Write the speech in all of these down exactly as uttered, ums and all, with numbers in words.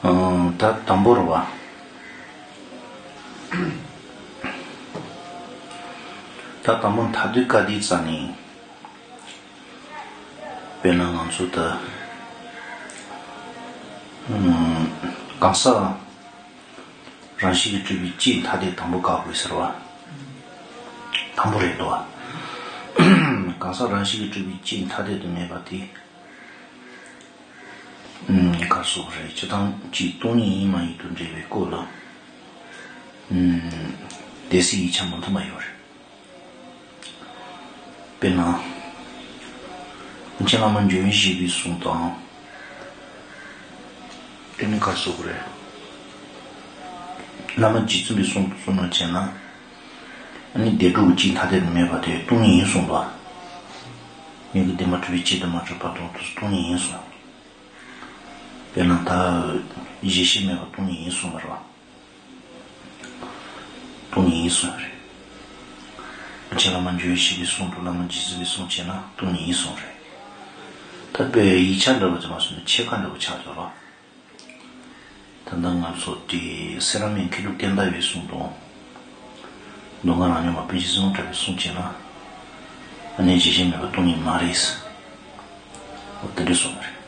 ཨང་། ད་དང་པོ་རེད་བ། ད་དང་པོ་མཐའ་དོན་བཀའ་འདི་རྩ་ནས། དཔེར་ན་ང་ཚོ་ད་ཨང་གང་ཟག་རང་བཞིན་གྱིས་གྲུབ་པའི་སྤྱིའི་མཐའ་དོན་དང་པོ་བཀག་དགོས་ཟེར་བ། དང་པོ་རེད་དོ། གང་ཟག་རང་བཞིན་གྱིས་གྲུབ་པའི་སྤྱིའི་མཐའ་དོན་དུ་མེད་པ་དེ། ཨུམ། ག་རེ་ཟེར་དགོས་རེད། སྤྱིར་བཏང་སྤྱིའི་སྟོང་ཉིད་ཡིན་མ་ཡིན་དང་འབྲེལ་བའི་སྐོར་ལ། ཨུམ། སྡེ་སྲིད་ཡིག་ཆ་མ་མཐུན་པ་ཡོད་རེད། དཔེར་ན། རིན་ཆེན་བླ་མ་འཇམ་དབྱངས་བཞད་པའི་གསུང་དང་། དེ་ནི་ག་རེ་ཟེར་དགོས་རེད། བླ་མ་རྗེ་བཙུན་པའི་གསུང་དུ་སོང་ན་བྱས་ན། ཨ་ནི་བདེན་གྲུབ་ཀྱི་སྤྱིའི་མཐའ་དོན་དུ་མེད་པ་དེ་སྟོང་ཉིད་ཡིན་གསུངས་པ། མྱུ་གུ་བདེན་པར་གྲུབ་པའི་སྤྱི་དང་མ་གྲུབ་པ་དང་དུ་སྟོང་ཉིད་ཡིན་གསུངས། དཔེར་ན་ད་གཞལ་བྱེད་མེད་པ་སྟོང་ཉིད་ཡིན་གསུངས་པ་རེད་བ། སྟོང་ཉིད་ཡིན་གསུངས་རེད། རིན་ཆེན་བླ་མ་འཇམ་དབྱངས་བཞད་པའི་གསུང་དང་བླ་མ་རྗེ་བཙུན་པའི་གསུང་བྱས་ན་སྟོང་ཉིད་ཡིན་གསུངས་རེད། ད་དཔེ་ཡིག་ཆ་འདྲ་བོ་ཅིག་མ་སོང་ན་ཕྱེད་ཀ་འདྲ་བོ་ཆགས་འདུག་རོ། ད་ལྟ་ང་ཚོ་དེ་སེ་ར་སྨད་མཁས་གྲུབ་བསྟན་དར་བའི་གསུང་དང་། མདོ་སྔགས་རང་ཉིད་མ་པཎ་ཆེན་བཙུན་མོ་གྲགས་པའི་གསུང་བྱས་ན། ཨ་ནི་གཞལ་བྱེད་མེད་པ་སྟོང་ཉིད་མ་རེད། འོ་དེ་འདྲ་གསུངས་པ་རེད།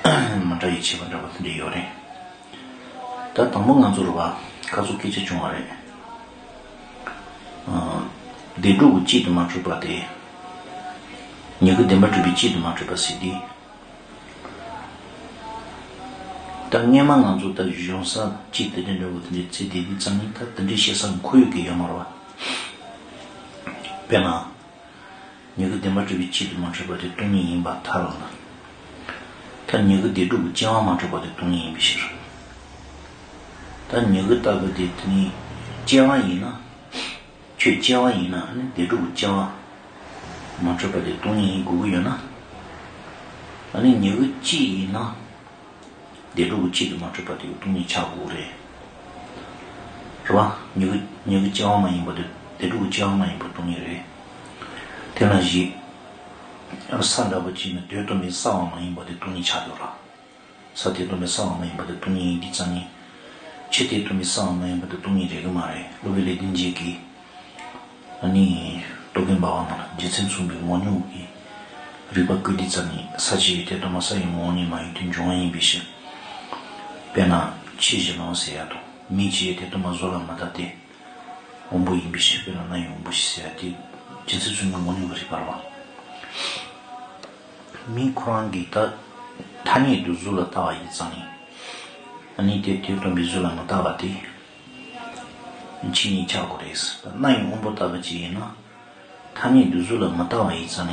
ཨང་། མ་འདྲ་བའི་ཁྱད་པར་འདྲ་པོ་དེ་འདྲ་ཡོད་རེད། ད་དང་པོ་ང་ཚོ་རུ་བ་ཁ་ཚུགས་སྐད་ཆ་བྱུང་བ་རེད། ཨང་། བདེན་གྲུབ་ཀྱི་སྤྱི་དུ་མ་གྲུབ་པ་དེ། མྱུ་གུ་བདེན་པར་གྲུབ་པའི་སྤྱི་དུ་མ་གྲུབ་པ་ཟེར་དུས། ད་སྔས་མ་ང་ཚོ་ད་གཞུང་ས་སྤྱི་དེ་འདྲ་འདྲ་བོ་དེ་འདྲའི་ཚེ་དེ་དུས་ཙམ་ནས་ད་དེ་འདྲའི་བཤད་ས་ཁོར་ཡུག་གི་ཡོད་མ་རེད་བ། དཔེར་ན། མྱུ་གུ་བདེན་པར་གྲུབ་པའི་སྤྱི་དུ་མ་གྲུབ་པ་དེ་སྟོང་ཉིད་ཡིན་པར་ཐལ་ལ། ད་མྱུ་གུ་བདེན་གྲུབ་ཀྱི་སྐྱེ་བ་མ་གྲུབ་པ་དེ་སྟོང་ཉིད་ཡིན་པའི་ཕྱིར། ད་མྱུ་གུ་ལྟ་བུ་དེ་དེ་ནི་སྐྱེ་བ་ཡིན་ན། ཁྱོད་སྐྱེ་བ་ཡིན་ན་ཨ་ནི་བདེན་གྲུབ་ཀྱི་སྐྱེ་བ་མ་གྲུབ་པ་དེ་སྟོང་ཉིད་ཡིན་དགོས་ཀྱི་ཡོད་ན། ཨ་ནི་མྱུ་གུ་སྤྱི་ཡིན་ན། བདེན་གྲུབ་ཀྱི་སྤྱི་དུ་མ་གྲུབ་པ་དེ་སྟོང་ཉིད་ཆགས་དགོས་རེད། རེད་བ། མྱུ་གུ་མྱུ་གུ་སྐྱེ་བ་མ་ཡིན་པ་དེ་བདེན་གྲུབ་ཀྱི་སྐྱེ་བ་མ་ཡིན་པ་སྟོང་ཉིད་རེད། དེ་ནང་བཞིན། ས་འདྲ་བོ་གཅིག་ནི་དོན་དམ་པའི་གསལ་བ་མ་ཡིན་པ་དེ་སྟོང་ཉིད་ཆགས་འགྲོ་ར། ས་དེ་དོན་དམ་པའི་གསལ་བ་མ་ཡིན་པ་དེ་སྟོང་ཉིད་ཡིན་དུས་ཙམ་ནས། ཆུ་དེ་དོན་དམ་པའི་གསལ་བ་མ་ཡིན་པ་དེ་སྟོང་ཉིད་རེད་གི་མ་རེད། སློབ་དཔོན་ལེགས་ལྡན་འབྱེད་ཀྱིས། ཨ་ནི། རྟོག་གེ་འབར་བ་ནང་ལ་རྒྱུ་མཚན་མཚུངས་པའི་ངོ་བོ་ཉིད་ཀྱི་རིགས་པ་བཀོད་དུས་ཙམ་ནས་ས་ཆུ་ཡོད་དེ་དོན་དམ་ས་ཡི་ངོ་བོ་ཉིད་མ་ཡིན་དུས་འབྱུང་བ་ཡིན་པའི་ཕྱིར། དཔེར་ན་ཆུ་བཞིན་ནོ་ཟེར་ཡ་དང་མིང་ཅི་ཡོད་དེ་དོན་དམ་གཟུགས་ལ་མི་ལྟ་སྟེ། དབང་པོ་ཡིན་པའི་ཕྱིར་དཔེར་ན་རྣ་ཡི་དབང་པོ་ཞེས་ཟེར་ཡ་དེ་རྒྱུ་མཚན་མཚུངས་པའི་ངོ་བོ་ཉིད་ཀྱི་རིགས་པ་རེད་བ། མིང་ཁོ་རང་གིས་ད་ཐ་སྙད་དུ་གཟུགས་ལ་ལྟ་བ་ཡིན་ཙང་ནི། ཨ་ནི་དེ་དེ་སྟོན་པའི་གཟུགས་ལ་མི་ལྟ་བ་དེ། ཆོས་ཉིད་ཆགས་དགོས་རེད། རྣ་ཡི་དབང་པོ་ལྟ་བུ་ཅིག་ཡིན་ན། ཐ་སྙད་དུ་གཟུགས་ལ་མི་ལྟ་བ་ཡིན་ཙང་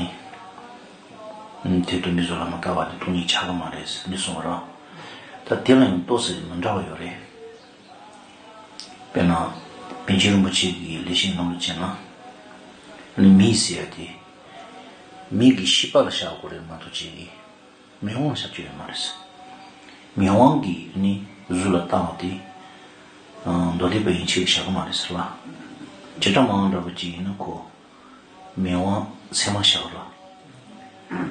ནི། དེ་སྟོན་པའི་གཟུགས་ལ་མི་ལྟ་བ་དེ་སྟོང་ཉིད་ཆགས་ཀྱི་མ་རེད་ཟེར་ནས་གསུངས་པ་རེད། ད་དེ་ལ་ཡང་ཏོག་ཙམ་མི་འདྲ་བ་ཡོད་རེད། དཔེར་ན། པཎ་ཆེན་རིན་པོ་ཆེ་གི་ལེགས་བཤད་ནང་ལ་བྱས་ན། ཨ་ནི་མིང་ཟེར་ཡ་དེ། མིང་གི་ཤེས་པ་ལ་བཞག་དགོས་རེད་མ་གཏོགས་ཅིག་གིས། མིང་དབང་བཞག་རྒྱུ་ཡོད་མ་རེད། མིང་དབང་གིས་ནི་གཟུགས་ལ་བཏགས་པ་དེ། ཨ། མདོ་སྡེ་པ་ཡན་ཆད་ཀྱིས་བཞག་གི་མ་རེད་ཟེར་བ། བྱེ་བྲག་སྨྲ་བ་འདྲ་བོ་ཅིག་ཡིན་ན་ཁོ། མིང་དབང་ཚད་མ་བཞག་ར།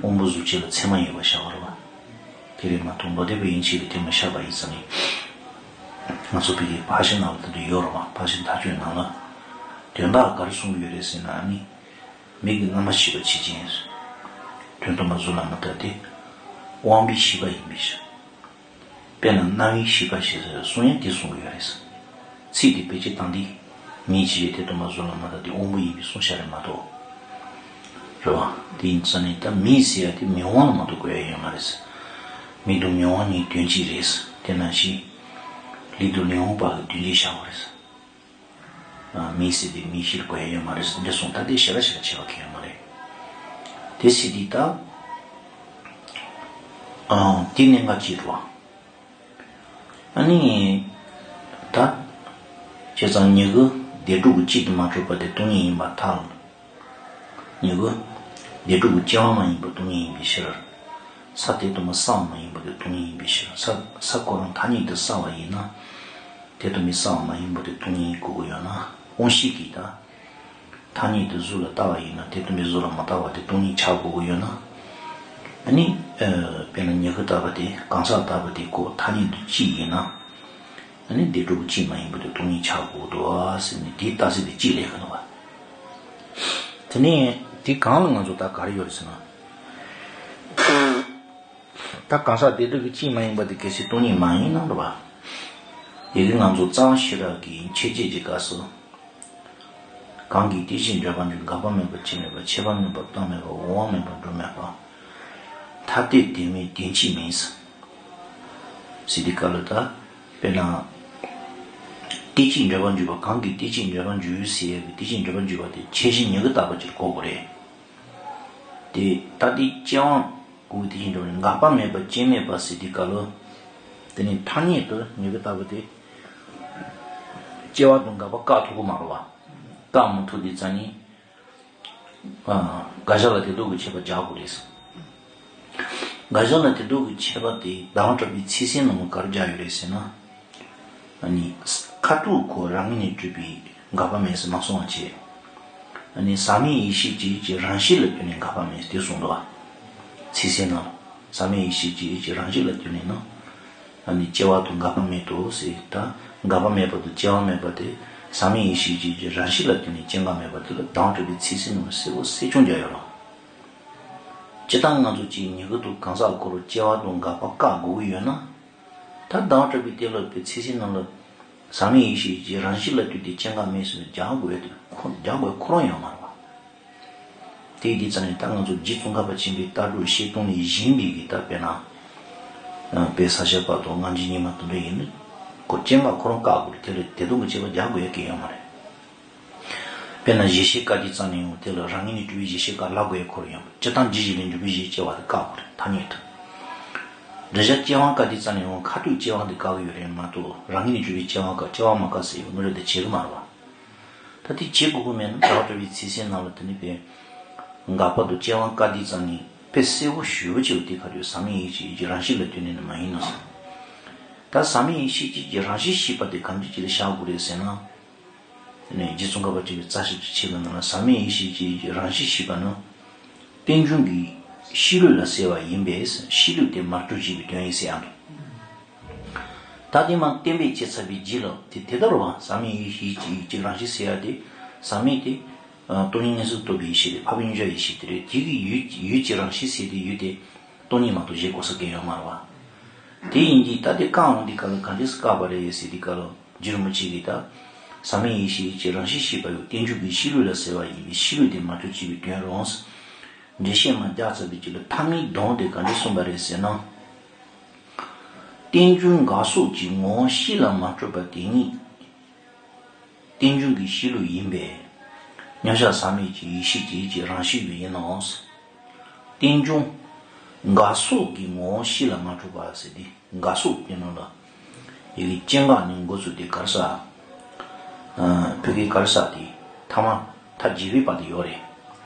དབང་པོ་གཟུགས་ཅན་ལ་ཚད་མ་ཡོད་པ་བཞག་ར་བ། དེ་རེད་མ་གཏོགས་མདོ་སྡེ་པ་ཡན་ཆད་ཀྱིས་དེ་མ་བཞག་པ་ཡིན་ཙང་ནི། ང་ཚོ་བོད་ཀྱི་ཕར་ཕྱིན་ནང་ལ་དེ་འདྲ་ཡོད་ར་བ། ཕར་ཕྱིན་མཐའ་དཔྱོད་ནང་ལ། དོན་དག་ག་རེ་གསུངས་ཡོད་རེད་ཟེར་ན་ནི། མིག་གིས་རྣམ་པར་ཤེས་པར་བྱེད་ཅིང་། དོན་དམ་པར་གཟུགས་ལ་མི་ལྟ་སྟེ། དབང་པོའི་ཤེས་པ་ཡིན་པའི་ཕྱིར། དཔེར་ན་རྣ་བའི་ཤེས་པ་ཞེས་གསུང་ཡང་དེ་གསུང་གི་ཡོད་རེད། ཚིག་དེ་བེད་སྤྱོད་བཏང་དུས། མིང་ཅི་ཡོད་དེ་སྟོན་པ་གཟུགས་ལ་མི་ལྟ་སྟེ་དབང་པོ་ཡིན་པའི་གསུང་བཤད་རེད་མ་གཏོགས། རེད་བ། དེ་ཡིན་ཙང་ནི་ད་མིང་ཟེར་ཡ་དེ་མིང་དབང་ལ་མ་གཏོགས་དགོས་ཡ་ཡོད་མ་རེད། མིང་དང་མིང་དབང་གཉིས་དོན་གཅིག་རེད། དེ་ནང་བཞིན། ལུས་དང་ལུས་དབང་བར་གྱི་དོན་གཅིག་བཞག་པ་རེད། མིང་ཟེར་དུས་མིང་ཤེས་དགོས་ཡ་ཡོད་མ་རེད་ཟེར་འདི་གསུངས། ད་དེ་ཞེ་དྲག་ཞེ་དྲག་ཆེ་བ་གང་ཡང་མ་རེད། དེ་ཟེར་དུས་ད། ཨང་། དེ་གནད་འགག་ཅིག་རེད་བ། ཨ་ནི། ད། བྱས་ཙང་མྱུ་གུ་བདེན་གྲུབ་ཀྱི་སྤྱི་དུ་མ་གྲུབ་པ་དེ་སྟོང་ཉིད་ཡིན་པར་ཐལ། མྱུ་གུ། བདེན་གྲུབ་ཀྱི་སྐྱེ་བ་མ་ཡིན་པ་སྟོང་ཉིད་ཡིན་པའི་ཕྱིར། ས་དེ་དོན་དམ་གསལ་བ་མ་ཡིན་པ་དེ་སྟོང་ཉིད་ཡིན་པའི་ཕྱིར། ས་ས་ཁོ་རང་ཐ་སྙད་དུ་གསལ་བ་ཡིན་ན། དེ་དོན་དམ་གསལ་བ་མ་ཡིན་པ་དེ་སྟོང་ཉིད་ཡིན་དགོས་ཀྱི་ཡོད་ན། དབང་ཤེས་ཀྱིས་ད། ཐ་སྙད་དུ་གཟུགས་ལ་ལྟ་བ་ཡིན་ན་དེ་དོན་དམ་གཟུགས་ལ་མི་ལྟ་བ་དེ་སྟོང་ཉིད་ཆགས་དགོས་ཀྱི་ཡོད་ན། ཨ་ནི། ཨ། དཔེར་ན་ཉི་ཤུ་ལྟ་བུ་དེ་གང་ཟག་ལྟ་བུ་དེ་ཁོ་ཐ་སྙད་དུ་གཅིག་ཡིན་ན། ཨ་ནི་བདེན་གྲུབ་གཅིག་མ་ཡིན་པ་དེ་སྟོང་ཉིད་ཆགས་དགོས་འདུག་ཟེར་ནས་དེའི་རྟགས་གསལ་དེ་གཅིག་ལས་ཀ་འདུག་བ། དེ་ནས་དེ་གང་ལ་ང་ཚོ་ད་ག་རེ་ཡོད་རེད་ཟེར་ན། ད་གང་ཟག་བདེན་གྲུབ་ཀྱི་གཅིག་མ་ཡིན་པ་དེ་གལ་སྲིད་སྟོང་ཉིད་མ་ཡིན་ན་འདུག་བ། ཡི་གེ་ང་ཚོ་གཙང་ཞི་རག་གི་འཆད་བྱེད་ཀྱི་སྐབས་སུ། གང་གིས་དེ་ཕྱིར་འགྱུར་བར་འགྱུར། འགག་པ་མེད་པ་སྐྱེ་མེད་པ། ཆད་པ་མེད་པ་སྟོང་མེད་པ། འོང་བ་མེད་པ་འགྲོ་མེད་པ། ཐ་དད་དོན་མེད་དོན་གཅིག་མིན། ཟེར་དུས་སྐབས་ལ་ད། དཔེར་ན། དེ་ཕྱིར་འགྱུར་བར་འགྱུར་བ། གང་གིས་དེ་ཕྱིར་འགྱུར་བར་འགྱུར་ཟེར་ཡས་ཀྱི་དེ་ཕྱིར་འགྱུར་བར་འགྱུར་བ་དེ་ཁྱད་གཞི་ཉི་ཤུ་ལྟ་བུ་ཅིག་གོ་དགོས་རེད། དེ་ད་དེ་སྐྱེ་བ་དགུ་དེ་ཕྱིར་འགྱུར་བ་འགག་པ་མེད་པ་སྐྱེ་མེད་པ་ཟེར་དུས་སྐབས་ལ། དེ་ནི་ཐ་སྙད་དུ་ཉི་ཤུ་ལྟ་བུ་དེ། སྐྱེ་བ་དང་འགག་པ་བཀག་ཐུབ་ཀྱི་མ་རེད་བ། བཀག་མི་ཐུབ་དུས་ཙང་ནི། ཨ། དགག་བཞག་ལ་དེ་དག་གི་ཁྱད་པར་སྦྱར་དགོས་རེད། དགག་བཞག་ལ་དེ་དག་གི་ཁྱད་པར་དེ་ཟླ་བ་གྲགས་པའི་ཚིག་གསལ་ནང་ལ་ག་རེ་སྦྱར་ཡོད་རེད་ཟེར་ན། ཨ་ནི། ཁ་ཐུག་ཁོ་རང་ངོས་ནས་གྲུབ་པའི་འགག་པ་མེད་ཟེར་མ་གསུངས་པ་བྱས། ཨ་ནི་ཟག་མེད་ཡེ་ཤེས་ཀྱི་ཀྱི་རང་བཞིན་ལ་བརྟེན་ནས་འགག་པ་མེད་ཟེར་དེ་གསུངས་འདུག་བ། ཚིག་གསལ་ནང་ལ། ཟག་མེད་ཡེ་ཤེས་ཀྱི་ཀྱི་རང་བཞིན་ལ་བརྟེན་ནས་ན། ཨ་ནི་སྐྱེ་བ་དང་འགག་པ་མེད་དོ་ཟེར་ད། འགག་པ་མེད་པ་དང་སྐྱེ་བ་མེད་པ་དེ་ཟག་མེད་ཡེ་ཤེས་ཀྱི་ཀྱི་རང་བཞིན་ལ་བརྟེན་ནས་སྐྱེ་འགག་མེད་པ་དེ་ལ་ཟླ་བ་གྲགས་པའི་ཚིག་གསལ་ནང་ལ་གསལ་པོ་གསལ་རྐྱང་སྦྱར་ཡོད་རེད། སྤྱིར་བཏང་ང་ཚོ་གཅིག་ཉི་ཤུ་དང་གང་ཟག་སྐོར་སྐྱེ་བ་དང་འགག་པ་བཀག་དགོས་ཀྱི་ཡོད་ན། ད་ཟླ་བ་གྲགས་པའི་གཏན་ལ་ཕེབས་ཚིག་གསལ་ནང་ལ། ཟག་མེད་ཡེ་ཤེས་ཀྱི་རང་བཞིན་ལ་ལྟོས་ཏེ་སྐྱེ་འགག་མེད་ཟེར་ནས་སྦྱར་དགོས་ཡ་དེ་ཁོ་སྦྱར་དགོས་ཡ་ཁོ་རང་ཡོད་མ་རེད་བ། དེ་ཡི་དུས་ཙང་ནས་ད་ང་ཚོ་རྗེ་ཙོང་ཁ་པ་ཆེན་པོའི་ལྟ་གྲུབ་བཤད་སྟངས་ནས་བཞེངས་པའི་གི་ད་དཔེར་ན། ཨ། དཔེ་ས་སྐྱ་པ་དང་སྔ་འགྱུར་རྙིང་མ་དེ་འདྲ་ཡིན་ན། ཁོ་སྐྱེ་འགག་ཁོ་རང་བཀག་དགོས་རེད། དེ་ལ་དེ་དང་གི་བྱེད་པ་རྒྱག་དགོས་ཡ་གི་ཡོད་མ་རེད། དཔེར་ན་གཞི་ཤེས་བཀག་དུས་ཙང་ནས་ཡང་དེ་ལ་རང་ངོས་ནས་གྲུབ་པའི་གཞི་ཤེས་བཀག་ལབ་དགོས་ཡ་ཁོ་རང་ཡོད་མ་རེད། སྤྱིར་བཏང་རྒྱུ་གཞི་ལས་འགྲུབ་པའི་གཞི་སྐྱེ་བ་དེ་བཀག་དགོས་རེད་ཐ་སྙད་དུ། འདྲ་བྱ་སྐྱེ་བ་བཀག་དུས་ཙང་ནས་ཡང་ཁ་ཐུག་སྐྱེ་བ་འདི་བཀག་གི་ཡོད་རེད་མ་གཏོགས་རང་ངོས་ནས་གྲུབ་པའི་སྐྱེ་བ་བཀག་སྐྱེ་བ་མ་བཀག་ཟེར་ཡོད་ནོ་རེད་དེ་བྱེད་གི་མ་རེད་བ། ད་དེ་བྱེད་དགོས་ཀྱི་མེད་ན་ཟླ་བ་གྲགས་པའི་ཚིག་གསལ་ནང་ལ་དེ་ནི་དཔེ། འགག་པ་དང་སྐྱེ་བ་བཀག་དུས་ཙང་ནི་དཔེ་གསལ་པོ་ཞེ་པོ་ཅིག་དེ་ག་དུས་ཟག་མེད་ཡེ་ཤེས་ཀྱི་རང་བཞིན་ལ་ལྟོས་ནས་ནི་མ་ཡིན་ནོ་ཟེར། ད་ཟག་མེད་ཡེ་ཤེས་ཀྱི་རང་བཞིན་ཤེས་པ་དེ་གང་འདྲ་ཅིག་ལ་བཞག་དགོས་རེད་ཟེར་ན། དེ་ནས་རྗེ་ཙོང་ཁ་པ་ཆེན་པོའི་རྩ་ཞིབ་ཀྱི་ཆེད་དུ་ནང་ལ་ཟག་མེད་ཡེ་ཤེས་ཀྱི་རང་བཞིན་ཤེས་པ་ནི། རྟེན་འབྱུང་གི་གཤིས་ལུགས་ལ་གསལ་བ་ཡིན་པས་གཤིས་ལུགས་དེ་མར་གྲུབ་བྱེད་པའི་དོན་ཡིན་ཟེར་ཡང་འདུག་ད་དེ་མ་གཏན་འབེབས་བྱས་ཚར་བའི་རྗེས་ལ་དེ་དེ་ལྟར་བ་ཟག་མེད་ཡེ་ཤེས་ཀྱི་རང་བཞིན་ཟེར་ཡ་དེ་ཟག་མེད་དེ། ཨ། སྟོང་ཉིད་མངོན་སུམ་རྟོགས་པའི་ཡེ་ཤེས་དེ་འཕགས་པའི་མཉམ་གཞག་ཡེ་ཤེས་དེ་རེད། དེ་གི་ཡུལ་ཡུལ་གྱི་རང་བཞིན་ཟེར་དེ་ཡུལ་དེ་སྟོང་ཉིད་མ་གཏོགས་གཞན་གོ་ས་གང་ཡང་ཡོད་མ་རེད་བ། དེ་ཡིན་དུས་ད་དེ་བཀག་འོང་དུས་ག་ལ་ག་འདྲས་སེ་བཀག་པ་རེད་ཟེར་དུས་ག་ལ། རྗེ་རིན་པོ་ཆེ་གིས་ད། ཟག་མེད་ཡེ་ཤེས་ཀྱི་རང་བཞིན་ཤེས་པ་ཡང་རྟེན་འབྱུང་གི་གཤིས་ལུགས་ལ་གསལ་བ་ཡིན་པས་གཤིས་ལུགས་དེ་མར་གྲུབ་བྱེད་པའི་དོན་རུང་། འགྲེལ་བཤད་མར་རྒྱག་ཚར་བའི་རྗེས་ལ་ཐ་མའི་དོན་དེ་ག་འདྲ་གསུངས་པ་རེད་ཟེར་ན། རྟེན་འབྱུང་འགག་སོགས་ཀྱི་ངོ་བོ་གཤིས་ལ་མ་གྲུབ་པ་དེ་ཉིད། རྟེན་འབྱུང་གི་གཤིས་ལུགས་ཡིན་པས། མཉམ་གཞག་ཟག་མེད་ཀྱི་ཡེ་ཤེས་ཀྱི་ཀྱི་རང་བཞིན་ཡིན་ནོ། རྟེན་འབྱུང་། འགག་སོགས་ཀྱི་ངོ་བོ་གཤིས་ལ་མ་གྲུབ་པ་ཟེར་ཏེ། འགག་སོགས་དེ་ནང་ལ། ཡི་གེ་སྐྱེ་འགག་ནས་འགོ་ཚུགས་ཏེ་ག་རེ་ཟེར། ཨ། བོད་སྐད་ག་རེ་ཟེར་ཏེ། ཐ་མ། མཐའ་རྒྱས་པའི་བར་དུ་ཡོད་རེད།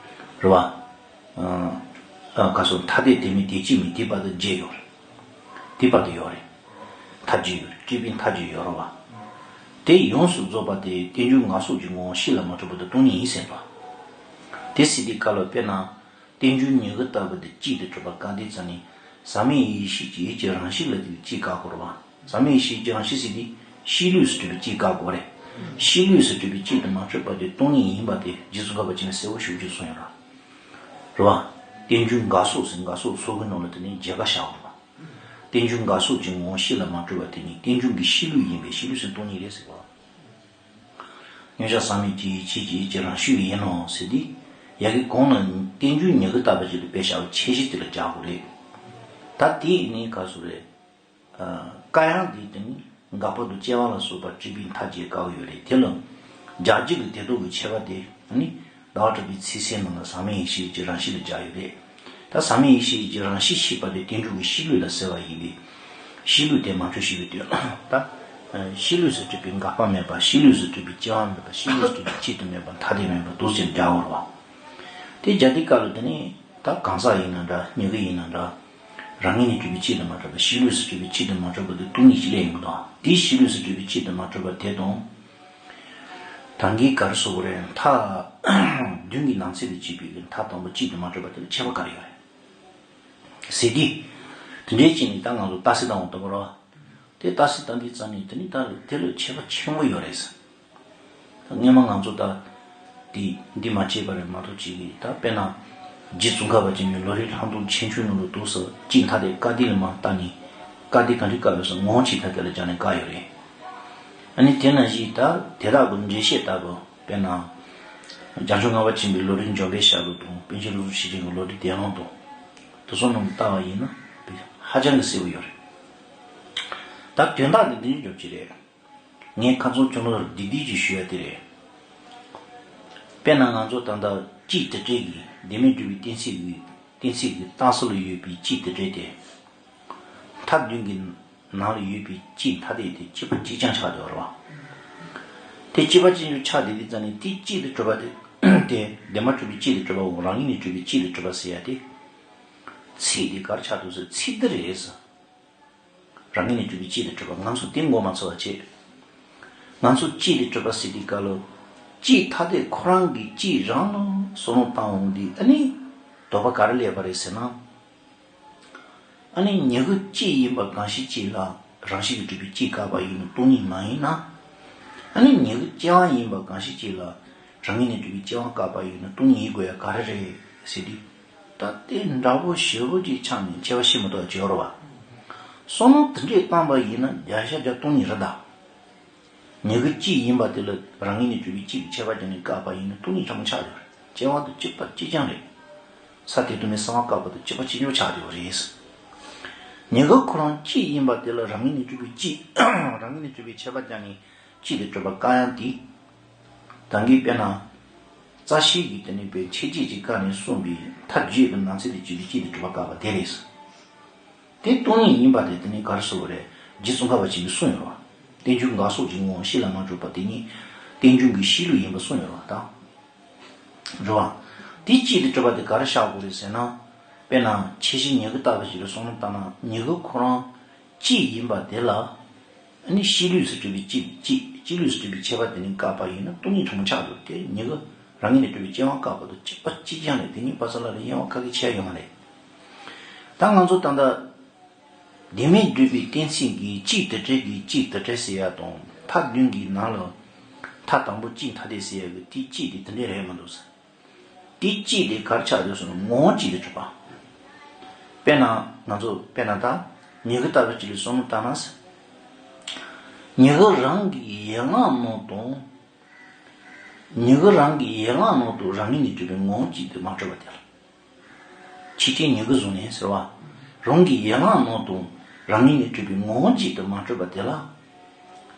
རེད་བ། ཨ། ཨ། ག་སོགས་ཐ་དད་དོན་མེད་དོན་གཅིག་མིན་དེ་བར་དུ་རྒྱས་ཡོད་རེད། དེ་བར་དུ་ཡོད་རེད། མཐའ་རྒྱས་ཡོད་རེད། སྤྲོས་པའི་མཐའ་རྒྱས་ཡོད་རེད་བ། དེ་ཡོངས་སུ་རྫོགས་པ་དེ་རྟེན་འབྱུང་འགག་སོགས་ཀྱི་ངོ་བོ་གཤིས་ལ་མ་གྲུབ་པ་དེ་སྟོང་ཉིད་ཡིན་ཟེར་བ། དེ་ཟེར་དུས་སྐབས་ལ་དཔེར་ན། རྟེན་འབྱུང་ཉིད་ཀྱི་ལྟ་བུ་དེ་གཅིག་ཏུ་གྲུབ་པ་བཀག་དུས་ཙང་ནས་ཟག་མེད་ཡེ་ཤེས་ཀྱི་ཡུལ་གྱི་རང་བཞིན་ལ་དེ་གཅིག་བཀག་དགོས་རེད་བ། ཟག་མེད་ཡེ་ཤེས་ཀྱི་རང་བཞིན་ཟེར་དེ་གཤིས་ལུགས་སུ་གྲུབ་པའི་གཅིག་བཀག་དགོས་རེད། གཤིས་ལུགས་སུ་གྲུབ་པའི་གཅིག་ཏུ་མ་གྲུབ་པ་དེ་སྟོང་ཉིད་ཡིན་པ་དེ་རྗེ་ཙོང་ཁ་པ་ཆེན་པོས་གསལ་པོ་ཞེ་པོ་ཅིག་གསུངས་ཡོད་རེད། རེད་བ། རྟེན་འབྱུང་འགག་སོགས་ཟེར་འགག་སོགས་ཚོགས་ཀྱི་ནང་ལ་དེ་ནི་བརྒྱད་པ་བཞག་དགོས་རེད་བ། རྟེན་འབྱུང་འགག་སོགས་ཀྱི་ངོ་བོ་གཤིས་ལ་མ་གྲུབ་པ་དེ་ནི་རྟེན་འབྱུང་གི་གཤིས་ལུགས་ཡིན་པས་གཤིས་ལུགས་སུ་སྟོང་ཉིད་རེད་ཟེར་བ། མཉམ་གཞག་ཟག་མེད་ཀྱི་ཡེ་ཤེས་ཀྱི་ཡུལ་གྱི་རང་བཞིན་ཡིན་ནོ་ཟེར་ཏེ། ཡ་གི་གོང་ལ་རྟེན་འབྱུང་ཉིད་ཀྱི་ལྟ་བུ་ཅིག་ཏུ་དཔེ་བཞག་པའི་ཁྱད་གཞི་དེ་ལ་སྦྱར་དགོས་རེད། ད་དེ་ནི་ག་སུ་རེད། ཨ། བཀག་ཡང་དེ་དེ་ནི་འགག་པ་དང་སྐྱེ་བ་ལ་སོགས་པ་སྤྲོས་པའི་མཐའ་རྒྱས་བཀག་ཡོད་རེད། དེ་ལ་སྦྱར་རྒྱུ་གི་དེ་དག་གི་ཁྱད་པར་དེ་ནི་ཟླ་བ་གྲགས་པའི་ཚིག་གསལ་ནང་ལ་ཟག་མེད་ཡེ་ཤེས་ཀྱི་རང་བཞིན་ལ་སྦྱར་ཡོད་རེད། ད་ཟག་མེད་ཡེ་ཤེས་ཀྱི་རང་བཞིན་ཤེས་པ་དེ་རྟེན་འབྱུང་གི་གཤིས་ལུགས་ལ་གསལ་བ་ཡིན་པས། གཤིས་ལུགས་དེ་མ་འཁྲུལ་ཤེས་པའི་དོན། ད། གཤིས་ལུགས་སུ་གྲུབ་པའི་འགག་པ་མེད་པ། གཤིས་ལུགས་སུ་གྲུབ་པའི་སྐྱེ་བ་མེད་པ། གཤིས་ལུགས་སུ་གྲུབ་པའི་གཅིག་ཏུ་མེད་པ། ཐ་དད་མེད་པ་དེ་ཚོ་སྦྱར་དགོས་རེད་བ། དེ་སྦྱར་དུས་སྐབས་ལ་དེ་ནི་ད་གང་ཟག་ཡིན་ན་འདྲ་མྱུ་གུ་ཡིན་ན་འདྲ། རང་ངོས་ནས་གྲུབ་པའི་གཅིག་ཏུ་མ་གྲུབ་པ། གཤིས་ལུགས་སུ་གྲུབ་པའི་གཅིག་ཏུ་མ་གྲུབ་པ་དེ་སྟོང་ཉིད་ཅིག་ལས་ཡིན་པ་དང་། དེའི་གཤིས་ལུགས་སུ་གྲུབ་པའི་གཅིག་ཏུ་མ་གྲུབ་པ་དེ་དང་། ད་གིན་ག་རེ་ཟེར་དགོས་རེད། མཐའ་བདུན་གྱི་ནང་ཚན་དུ་གཅིག་པའི་མཐའ་དང་པོ་གཅིག་ཏུ་མ་གྲུབ་པ་དེ་ལ་ཁྱད་པར་ག་རེ་ཡོད་རེད། ཟེར་དུས། དེ་འདྲའི་ཅིག་ནི་ད་ང་ཚོ་རྟགས་གསལ་བཏང་བ་ལྟ་བུ་རེད་བ། དེ་རྟགས་གསལ་བཏང་དུས་ཙམ་ནས་དེ་ནི་ད་དེ་ལ་ཁྱད་པར་ཆེན་པོ་ཡོད་རེད། ད་སྔོན་མ་ང་ཚོ་ད་དེ་འདི་མ་བྱས་པ་རེད་མ་གཏོགས་ཅིག་གིས་ད་དཔེར་ན། རྗེ་ཙོང་ཁ་པ་ཆེན་པོའི་ལོ་རིམ་ལྷག་མཐོང་ཆེ་ཆུང་ནང་ལ་འདུག་ཟེར་གཅིག་མཐའ་དེ་ཀ་དེ་ལ་མར་བལྟས་ནས་ཀ་དེ་ག་འདྲ་བཀག་ཡོད་ཟེར་ངོ་བོ་གཅིག་མཐའ་དེ་ལ་སྦྱར་ནས་བཀག་ཡོད་རེད། ཨ་ནི་དེ་ནང་བཞིན་ད་དེ་དག་གི་འགྲེལ་བཤད་ལྟ་བུ། དཔེར་ན། རྒྱ་མཚོ་ལྔ་པ་ཆེན་པོའི་ལོ་རིམ་འཇོམས་པའི་ཞབས་ལ་དང་པཎ་ཆེན་བློ་གྲོས་ཆོས་ཅན་གྱི་ལོ་རིམ་བདེ་བླག་དང་། དེ་ཚོ་རྣམས་ལྟ་བ་ཡིན་ན་ཧ་ཅང་གི་གསལ་པོ་ཡོད་རེད། ད་དོན་དག་འདི་འདི་འཇོག་གི་རེད། ངས་ཁ་སང་ཁྱོད་ལ་བསྡུས་བསྡུས་ཀྱིས་ཞུ་ཡ་དེ་རེད། དཔེར་ན་ང་ཚོ་ད་ལྟ་སྤྱིའི་དྲི་བྲལ་གྱི་བདེན་མེད་སྒྲུབ་པའི་གཏན་ཚིགས་ཀྱི་གཏན་ཚིགས་ཀྱི་རྟགས་གསལ་ལ་ཡོད་པའི་སྤྱིའི་དྲི་བྲལ་དེ། མཐའ་བདུན་གྱི་ནང་ལ་ཡོད་པའི་སྤྱིའི་མཐའ་དེ་དེ་གཅིག་པ་གཅིག་རྐྱང་ཆགས་བསྡད་པ་རེད་བ། དེ་གཅིག་པ་གཅིག་རྐྱང་ཆགས་བསྡད་དུས་ཙམ་ནས་དེ་སྤྱི་དང་གྲུབ་པ་དེ་དེ་བདེན་པར་གྲུབ་པའི་སྤྱི་དང་གྲུབ་པའམ་རང་ངོས་ནས་གྲུབ་པའི་སྤྱི་དང་གྲུབ་པ་ཟེར་ཡ་དེ། ཚིག་དེ་ག་རེ་ཆགས་འདུག་ཟེར་ཚིག་འདི་རེད་ཟེར། རང་ངོས་ནས་གྲུབ་པའི་སྤྱི་དང་གྲུབ་པ་ང་ཚོ་དེ་མགོ་མ་ཚོས་པ་བྱེད། ང་ཚོ་སྤྱི་དང་གྲུབ་པ་ཟེར་དུས་སྐབས་ལ། སྤྱིའི་མཐའ་དེ་ཁོ་རང་གི་སྤྱི་རང་ལ་བསམ་བློ་བཏང་འོང་དུས་ཨ་ནི། དོགས་པ་ག་རེ་སླེབས་པ་རེད་ཟེར་ན། ཨ་ནི་ཉིད་ཀྱི་སྤྱི་ཡིན་པ་གང་ཞིག་གཅིག་ལ་རང་བཞིན་གྱིས་གྲུབ་པའི་སྤྱི་བཀག་པ་ཡིན་ན་སྟོང་ཉིད་མ་ཡིན་ན། ཨ་ནི་ཉིད་ཀྱི་སྐྱེ་བ་ཡིན་པ་གང་ཞིག་གཅིག་ལ་རང་ངོས་ནས་གྲུབ་པའི་སྐྱེ་བ་བཀག་པ་ཡིན་ན་སྟོང་ཉིད་ཡིན་དགོས་ཡ་ག་རེ་རེད་ཟེར་དུས། ད་དེ་འདྲ་པོ་ཞེ་པོ་ཅིག་ཆགས་ནས་ཁྱད་པར་ཕྱེ་མི་ཐུབ་པ་བྱེད་ཡོད་རེད་བ། བསམ་བློ་དེ་འདྲས་བཏང་པ་ཡིན་ན་བརྒྱ་ཆ་བརྒྱ་སྟོང་ཉིད་རེད་ད། ཉིད་ཀྱི་སྤྱི་ཡིན་པ་དེ་ལ་རང་ངོས་ནས་གྲུབ་པའི་སྤྱི་གི་ཁྱད་པར་ཅན་ནི་བཀག་པ་ཡིན་ན་སྟོང་ཉིད་ཕྲ་མོ་ཆགས་ཡོད་རེད། སྐྱེ་བ་དང་གཅིག་པ་གཅིག་རྐྱང་རེད། ས་དེ་དུ་མའི་གསང་བ་བཀག་པ་དང་གཅིག་པ་གཅིག་རྐྱང་ཆགས་ཡོད་རེད། ཉིད་ཀྱི་ཁོ་རང་སྤྱི་ཡིན་པ་དེ་ལ་རང་ངོས་ནས་གྲུབ་པའི་སྤྱི། རང་ངོས་ནས་གྲུབ་པའི་ཁྱད་པར་ཅན་ནི་སྤྱི་དེ་གྲུབ་པ་བཀག་ཡང་དེ། ད་གིན་དཔེར་ན། རྩ་ཤེ་གི་དེ་ནི་པའི་ཁྱད་ཆོས་ཀྱི་བཀག་ནས་གསུངས་པའི་མཐའ་བརྒྱད་ཀྱི་ནང་ཚན་དུ་གྱུར་པའི་སྤྱི་དེ་གྲུབ་པ་བཀག་པ་དེ་རེད། དེ་སྟོང་ཉིད་ཡིན་པ་དེ་དེ་ནི་ག་རེ་ཟེར་བ་རེད། རྗེ་ཙོང་ཁ་པ་ཆེན་པོས་གསུངས་ཡོད་རེད་བ། རྟེན་འབྱུང་འགག་སོགས་ཀྱི་ངོ་བོ་ཤེས་ལ་མ་གྲུབ་པ་དེ་ཉིད་རྟེན་འབྱུང་གི་གཤིས་ལུགས་ཡིན་པ་གསུངས་ཡོད་རེད་བ་དང་། རེད་བ། དེ་སྤྱི་དེ་གྲུབ་པ་དེ་ག་རེ་བཞག་དགོས་རེད་ཟེར་ན། དཔེར་ན་ཁྱད་གཞི་ཉིད་ཀྱི་ལྟ་བུ་ཞིག་ལ་བསམ་བློ་བཏང་ན་ཉིད་ཀྱི་ཁོ་རང་སྤྱི་ཡིན་པ་དེ་ལ། ཨ་ནི་གཤིས་ལུགས་སུ་གྲུབ་པའི་སྤྱི་སྤྱི་སྤྱི་ལུགས་སུ་གྲུབ་པའི་ཁྱད་པར་དེ་ནི་བཀག་པ་ཡིན་ན་སྟོང་ཉིད་ཕྲ་མོ་ཆགས་འགྲོ་དེ་ཉིད་ཀྱི་རང་ངོས་ནས་གྲུབ་པའི་སྐྱེ་བ་བཀག་པ་དང་གཅིག་པ་གཅིག་རྐྱང་རེད། དེ་གཉིས་པ་ས་ལ་ལ་དབྱེ་བ་ཁ་གིས་ཕྱེ་ཡོད་མ་རེད། ད་ང་ཚོ་ད་ལྟ་བདེན་མེད་སྒྲུབ་པའི་གཏན་ཚིགས་ཀྱི་སྤྱིའི་དེ་འབྲེལ་གྱི་སྤྱིའི་དེ་འབྲེལ་ཟེར་ཡ་དང་མཐའ་བདུན་གྱི་ནང་ལ་མཐའ་དང་པོ་སྤྱིའི་མཐའ་དེ་ཟེར་ཡ་གི་དེའི་སྤྱི་དེ་དེ་འདྲས་རེད་མ་འདུག་ཟེར། དེ་སྤྱི་དེ་གར་ཆགས་འདུག་ཟེར་ན་ངོ་བོ་གཅིག་ཏུ་གྲུབ་པ། དཔེར་ན་ང་ཚོ་དཔེར་ན་ད་ཉིད་ཀྱི་ལྟ་བུ་གཅིག་ལ་བསམ་བློ་བཏང་ན། ཉིད་ཀྱི་རང་གི་ཡན་ལག་ནང་དུ། ཉིད་ཀྱི་རང་གི་ཡན་ལག་ནང་དུ་རང་ངོས་ནས་གྲུབ་པའི་ངོ་བོ་གཅིག་ཏུ་མ་གྲུབ་པ་དེ་ལ། ཕྱི་རྐྱེན་ཉིད་ཀྱིས་བཟུང་ནས་ཟེར་བ། རང་གི་ཡན་ལག་ནང་དུ་རང་ངོས་ནས་གྲུབ་པའི་ངོ་བོ་གཅིག་ཏུ་མ་གྲུབ་པ་དེ་ལ།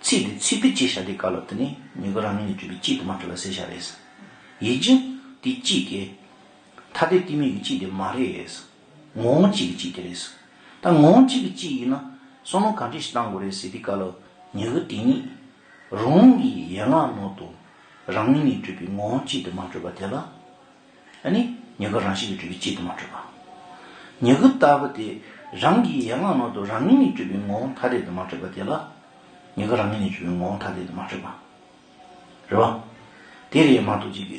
ཚིག་དེ་ཚིག་ཕྲད་ཅེས་བྱ་དེ་ག་ལ་དེ་ནི་ཉིད་ཀྱི་རང་ངོས་ནས་གྲུབ་པའི་གཅིག་ཏུ་མ་གྲུབ་པ་ཟེར་བྱ་རེད། ཡིན་གཅིག་དེ་གཅིག་གི། ཐ་དད་གཏི་མུག་གི་གཅིག་དེ་མ་རེད། ངོ་བོ་གཅིག་གི་གཅིག་དེ་རེད། ད་ངོ་བོ་གཅིག་གི་གཅིག་ཡིན་ན་བསམ་བློ་ག་འདྲ་ཞིག་བཏང་དགོས་རེད་ཟེར་དུས་སྐབས་ལ་ཉིད་ཀྱི་དེ་ཉིད་རང་གི་ཡན་ལག་ནང་དུ་རང་ངོས་ནས་གྲུབ་པའི་ངོ་བོ་གཅིག་ཏུ་མ་གྲུབ་པ་དེ་ལ། ཨ་ནི་ཉིད་ཀྱི་རང་བཞིན་གྱིས་གྲུབ་པའི་གཅིག་ཏུ་མ་གྲུབ་པ། ཉིད་ཀྱི་ལྟ་བུ་དེ་རང་གི་ཡན་ལག་ནང་དུ་རང་ངོས་ནས་གྲུབ་པའི་ངོ་བོ་ཐ་དད་དུ་མ་གྲུབ་པ་དེ་ལ། ཉིད་ཀྱི་རང་ངོས་ནས་གྲུབ་པའི་ངོ་བོ་ཐ་དད་དུ་མ་གྲུབ་པ། རེད་བ། དེ་རེད་མ་གཏོགས་ཅིག་གི་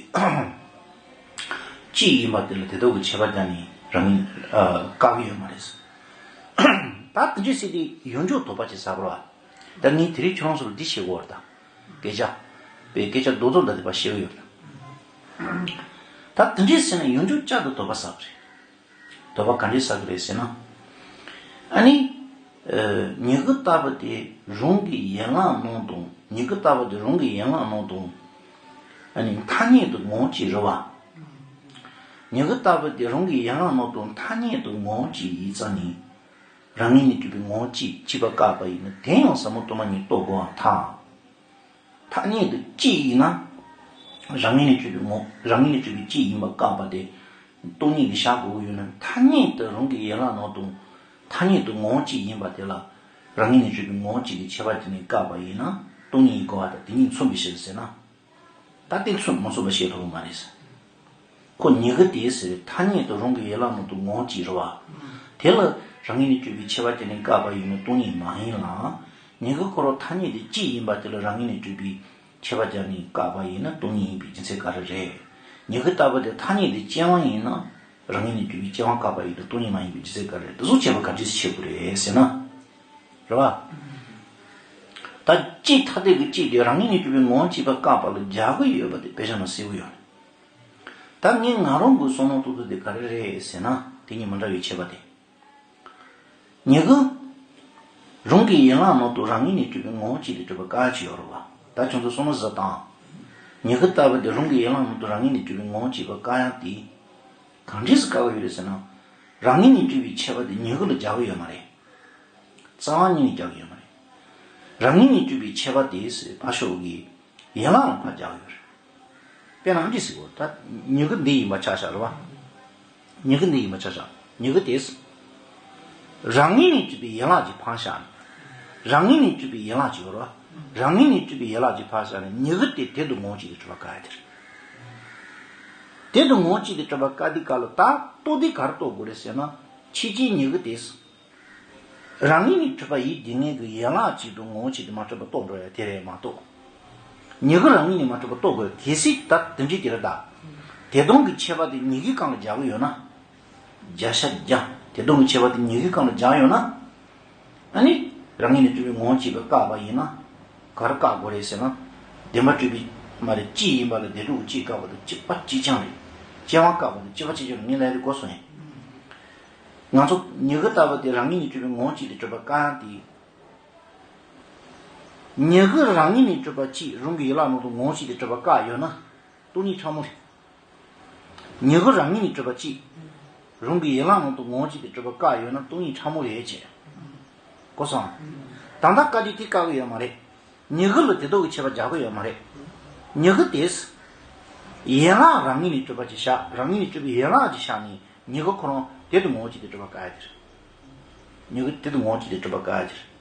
གཅིག་ཡིན་པ་དེ་ལ་དེ་དག་གི་ཁྱད་པར་ཀྱང་ནི་རང་ཉིད་ཨ་བཀག་གི་ཡོད་མ་རེད། ད་དེ་འདྲ་ཟེར་དུས་ཡོངས་གྲུབ་དོགས་པ་ཅིག་ཟ་བར་བ། ད་ངས་དེ་རིང་ཁྱོད་རང་ཚོ་ལ་འདི་བཤད་དགོས་བར་ད། སྐད་ཆ། པའི་སྐད་ཆ་རྡོག་རྡོག་འདྲ་དེ་པ་བཤད་གི་ཡོད་ད། ད་དེ་འདྲ་ཟེར་ན་ཡོངས་གྲུབ་བསྐྱར་དུ་དོགས་པ་ཟ་བ་རེད། དོགས་པ་ག་འདྲས་ཟ་གི་རེད་ཟེར་ན། ཨ་ནི། ཨ་ཉིད་ཀྱི་ལྟ་བུ་དེ་རང་གི་ཡན་ལག་ནང་དུ་ཉིད་ཀྱི་ལྟ་བུ་དེ་རང་གི་ཡན་ལག་ནང་དུ། ཨ་ནི་ཐ་སྙད་དུ་ངོ་བོ་གཅིག་རེད་བ། ཉིད་ཀྱི་ལྟ་བུ་དེ་རང་གི་ཡན་ལག་ནང་དུ་ཐ་སྙད་དུ་ངོ་བོ་གཅིག་ཡིན་ཙང་ནི། རང་ངོས་ནས་གྲུབ་པའི་ངོ་བོ་གཅིག་གཅིག་པ་བཀག་པ་ཡིན་ན་དེ་ཡང་ཟབ་མོ་སྟོང་པ་ཉིད་རྟོགས་དགོས་པར་ཐལ། ཐ་སྙད་དུ་གཅིག་ཡིན་ན། རང་ངོས་ནས་གྲུབ་པའི་ངོ་རང་ངོས་ནས་གྲུབ་པའི་གཅིག་ཡིན་པ་བཀག་པ་དེ། སྟོང་ཉིད་ཀྱི་བཞག་དགོས་ཀྱི་ཡོད་ན་ཐ་སྙད་དུ་རང་གི་ཡན་ལག་ནང་དུ། ཐ་སྙད་དུ་ངོ་བོ་གཅིག་ཡིན་པ་དེ་ལ། རང་ངོས་ནས་གྲུབ་པའི་ངོ་བོ་གཅིག་གི་ཁྱད་པར་དེ་ནི་བཀག་པ་ཡིན་ན་སྟོང་ཉིད་ཀྱི་གོ་བ་དང་དེ་གཉིས་མཚུངས་པའི་ཕྱིར་ཟེར་ན། ད་དེ་མཚུངས་མ་མཚུངས་པ་བཤད་ཐུབ་ཀྱི་མ་རེད། ཁོ་ཉིད་ཀྱི་དེ་ཟེར་ཐ་སྙད་དུ་རང་གི་ཡན་ལག་ནང་དུ་ངོ་བོ་གཅིག་རེད་བ། དེ་ལ་རང་ངོས་ནས་གྲུབ་པའི་ཁྱད་པར་དེ་ནི་བཀག་པ་ཡིན་ན་སྟོང་ཉིད་མ་ཡིན་ལ། ཉིད་ཀྱི་ཁོ་རང་ཐ་སྙད་དེ་གཅིག་ཡིན་པ་དེ་ལ་རང་ངོས་ནས་གྲུབ་པའི་ཁྱད་པར་ཀྱང་ནི་བཀག་པ་ཡིན་ན་སྟོང་ཉིད་ཡིན་པའི་རྒྱུ་མཚན་ག་རེ་རེད། ཉིད་ཀྱི་ལྟ་བུ་དེ་ཐ་སྙད་དེ་ཅན་དབང་ཡིན་ན། རང་ངོས་ནས་གྲུབ་པའི་སྐྱེ་བ་བཀག་པ་ཡིན་དུས་སྟོང་ཉིད་མ་ཡིན་པའི་རྒྱུ་མཚན་ག་རེ་རེད། དེ་ཚོ་དཔྱད་པ་ག་འདྲས་བྱེད་དགོས་རེད་ཟེར་ན། རེད་བ། ད་སྤྱི་ཐ་དད་ཀྱི་སྤྱི་དེ་རང་ངོས་ནས་གྲུབ་པའི་ངོ་བོ་གཅིག་པ་བཀག་པ་ལ་སྦྱར་གྱི་ཡོད་པ་དེ་དཔེ་ཆ་ནང་གསལ་པོ་ཡོད་རེད། ད་ངས་ང་རང་གི་བསམ་བློ་གཏོང་ཚུལ་དེ་ག་རེ་རེད་ཟེར་ན། དེ་གཉིས་མི་འདྲ་བའི་ཁྱད་པར་དེ། མྱུ་གུ། རང་གི་ཡན་ལག་ནང་དུ་རང་ངོས་ནས་གྲུབ་པའི་ངོ་བོ་གཅིག་ཏུ་གྲུབ་པ་བཀག་ཡག་ཅིག་ཡོད་རེད་བ། ད་ཁྱོད་ཚོ་བསམ་བློ་ཟིག་བཏང་། མྱུ་གུ་ལྟ་བུ་དེ་རང་གི་ཡན་ལག་ནང་དུ་རང་ངོས་ནས་གྲུབ་པའི་ངོ་བོ་གཅིག་པ་བཀག་ཡག་དེ། གང་འདྲས་སུ་བཀག་གི་ཡོད་རེད་ཟེར་ན། རང་ངོས་ནས་གྲུབ་པའི་ཁྱད་པར་དེ་མྱུ་གུ་ལ་སྦྱར་གི་ཡོད་མ་རེད། རྩ་བ་ཉིད་ནས་སྦྱར་གི་ཡོད་མ་རེད། རང་ངོས་ནས་གྲུབ་པའི་ཁྱད་པར་དེ་ཕར་ཞོག་གི། ཡན་ལག་ལ་ཕར་སྦྱར་གི་ཡོད་རེད། དཔེར་ན་འདི་ཟེར་གོ། ད་མྱུ་གུ་འདི་ཡིན་པ་ཆ་བཞག་རེད་བ། མྱུ་གུ་འདི་ཡིན་པ་ཆ་བཞག་མྱུ་གུ་དེ། རང་ངོས་ནས་གྲུབ་པའི་ཡན་ལག་ཅིག་ཕར་བཞག་ནས། རང་ངོས་ནས་གྲུབ་པའི་ཡན་ལག་ཅིག་ཡོད་རེད་བ། རང་ངོས་ནས་གྲུབ་པའི་ཡན་ལག་ཅིག་ཕར་བཞག་ནས་མྱུ་གུ་དེ་དེ་དུ་ངོ་བོ་གཅིག་ཏུ་གྲུབ་པ་བཀག་ཡག་དེ་རེད། དེ་དུ་ངོ་བོ་གཅིག་ཏུ་གྲུབ་པ་བཀག་དུས་སྐབས་ལ་ད་རྟོགས་དུས་ག་རེ་རྟོགས་དགོས་རེད་ཟེར་ན། ཕྱི་རྐྱེན་མྱུ་གུ་དེ། རང་ངོས་ནས་གྲུབ་པ་ཡིན་དེ་ངེས་ཀྱི་ཡན་ལག་གཅིག་ཏུ་ངོ་བོ་གཅིག་ཏུ་མ་གྲུབ་པ་རྟོགས་འགྲོ་ཡག་དེ་རེད་མ་གཏོགས། མྱུ་གུ་རང་ངོས་ནས་མ་གྲུབ་པ་རྟོགས་དགོས་གལ་སྲིད་ད་དེ་འདྲའི་དེ་རེད་ད། དེ་དོན་གྱི་ཁྱད་པར་དེ་མྱུ་གུའི་སྒང་ལ་སྦྱར་གྱི་ཡོད་ན། བརྒྱ་ཆ་བརྒྱ། དེ་དོན་གྱི་ཁྱད་པར་དེ་མྱུ་གུའི་སྒང་ལ་སྦྱར་ཡོད་ན། ཨ་ནི། རང་ངོས་ནས་གྲུབ་པའི་ངོ་བོ་གཅིག་པ་བཀག་པ་ཡིན་ན། ག་རེ་བཀག་དགོས་རེད་ཟེར་ན། བདེན་པར་གྲུབ་པའི་མ་རེད་གཅིག་ཡིན་པ་ལ་བདེན་གྲུབ་གཅིག་བཀག་པ་དང་གཅིག་པ་གཅིག་རྐྱང་རེད། སྐྱེ་བ་བཀག་པ་དང་གཅིག་པ་གཅིག་རྐྱང་རེད། ངས་ལབ་དེ་གོ་སོང་ངས། ང་ཚོ་མྱུ་གུ་ལྟ་བུ་དེ་རང་ངོས་ནས་གྲུབ་པའི་ངོ་བོ་གཅིག་ཏུ་གྲུབ་པ་བཀག་ཡག་དེ། མྱུ་གུ་རང་ངོས་ནས་གྲུབ་པ་གཅིག་རང་གི་ཡན་ལག་ནང་དུ་ངོ་བོ་གཅིག་ཏུ་གྲུབ་པ་བཀག་ཡོད་ན། སྟོང་ཉིད་ཕྲ་མོ་རེད། མྱུ་གུ་རང་ངོས་ནས་གྲུབ་པ་གཅིག་རང་གི་ཡན་ལག་ནང་དུ་ངོ་བོ་གཅིག་ཏུ་གྲུབ་པ་བཀག་ཡོད་ན་སྟོང་ཉིད་ཕྲ་མོ་རེད་ཅེས། གོ་སོང་། ད་ལྟ་བཀག་རྒྱུ་དེ་བཀག་གི་ཡོད་མ་རེད། མྱུ་གུ་ལ་དེ་དག་གི་ཁྱད་པར་རྒྱག་གི་ཡོད་མ་རེད། མྱུ་གུ་དེས། ཡན་ལག་རང་ངོས་ནས་གྲུབ་པ་ཅིག་བཞག་རང་ངོས་ནས་གྲུབ་པའི་ཡན་ལག་ཅིག་བཞག་ནས་མྱུ་གུ་ཁོ་རང་དེ་དུ་ངོ་བོ་གཅིག་ཏུ་གྲུབ་པ་བཀག་ཡག་དེ་རེད། མྱུ་གུ་དེ་དུ་ངོ་བོ་གཅིག་ཏུ་གྲུབ་པ་བཀག་ཡག་དེ་རེད།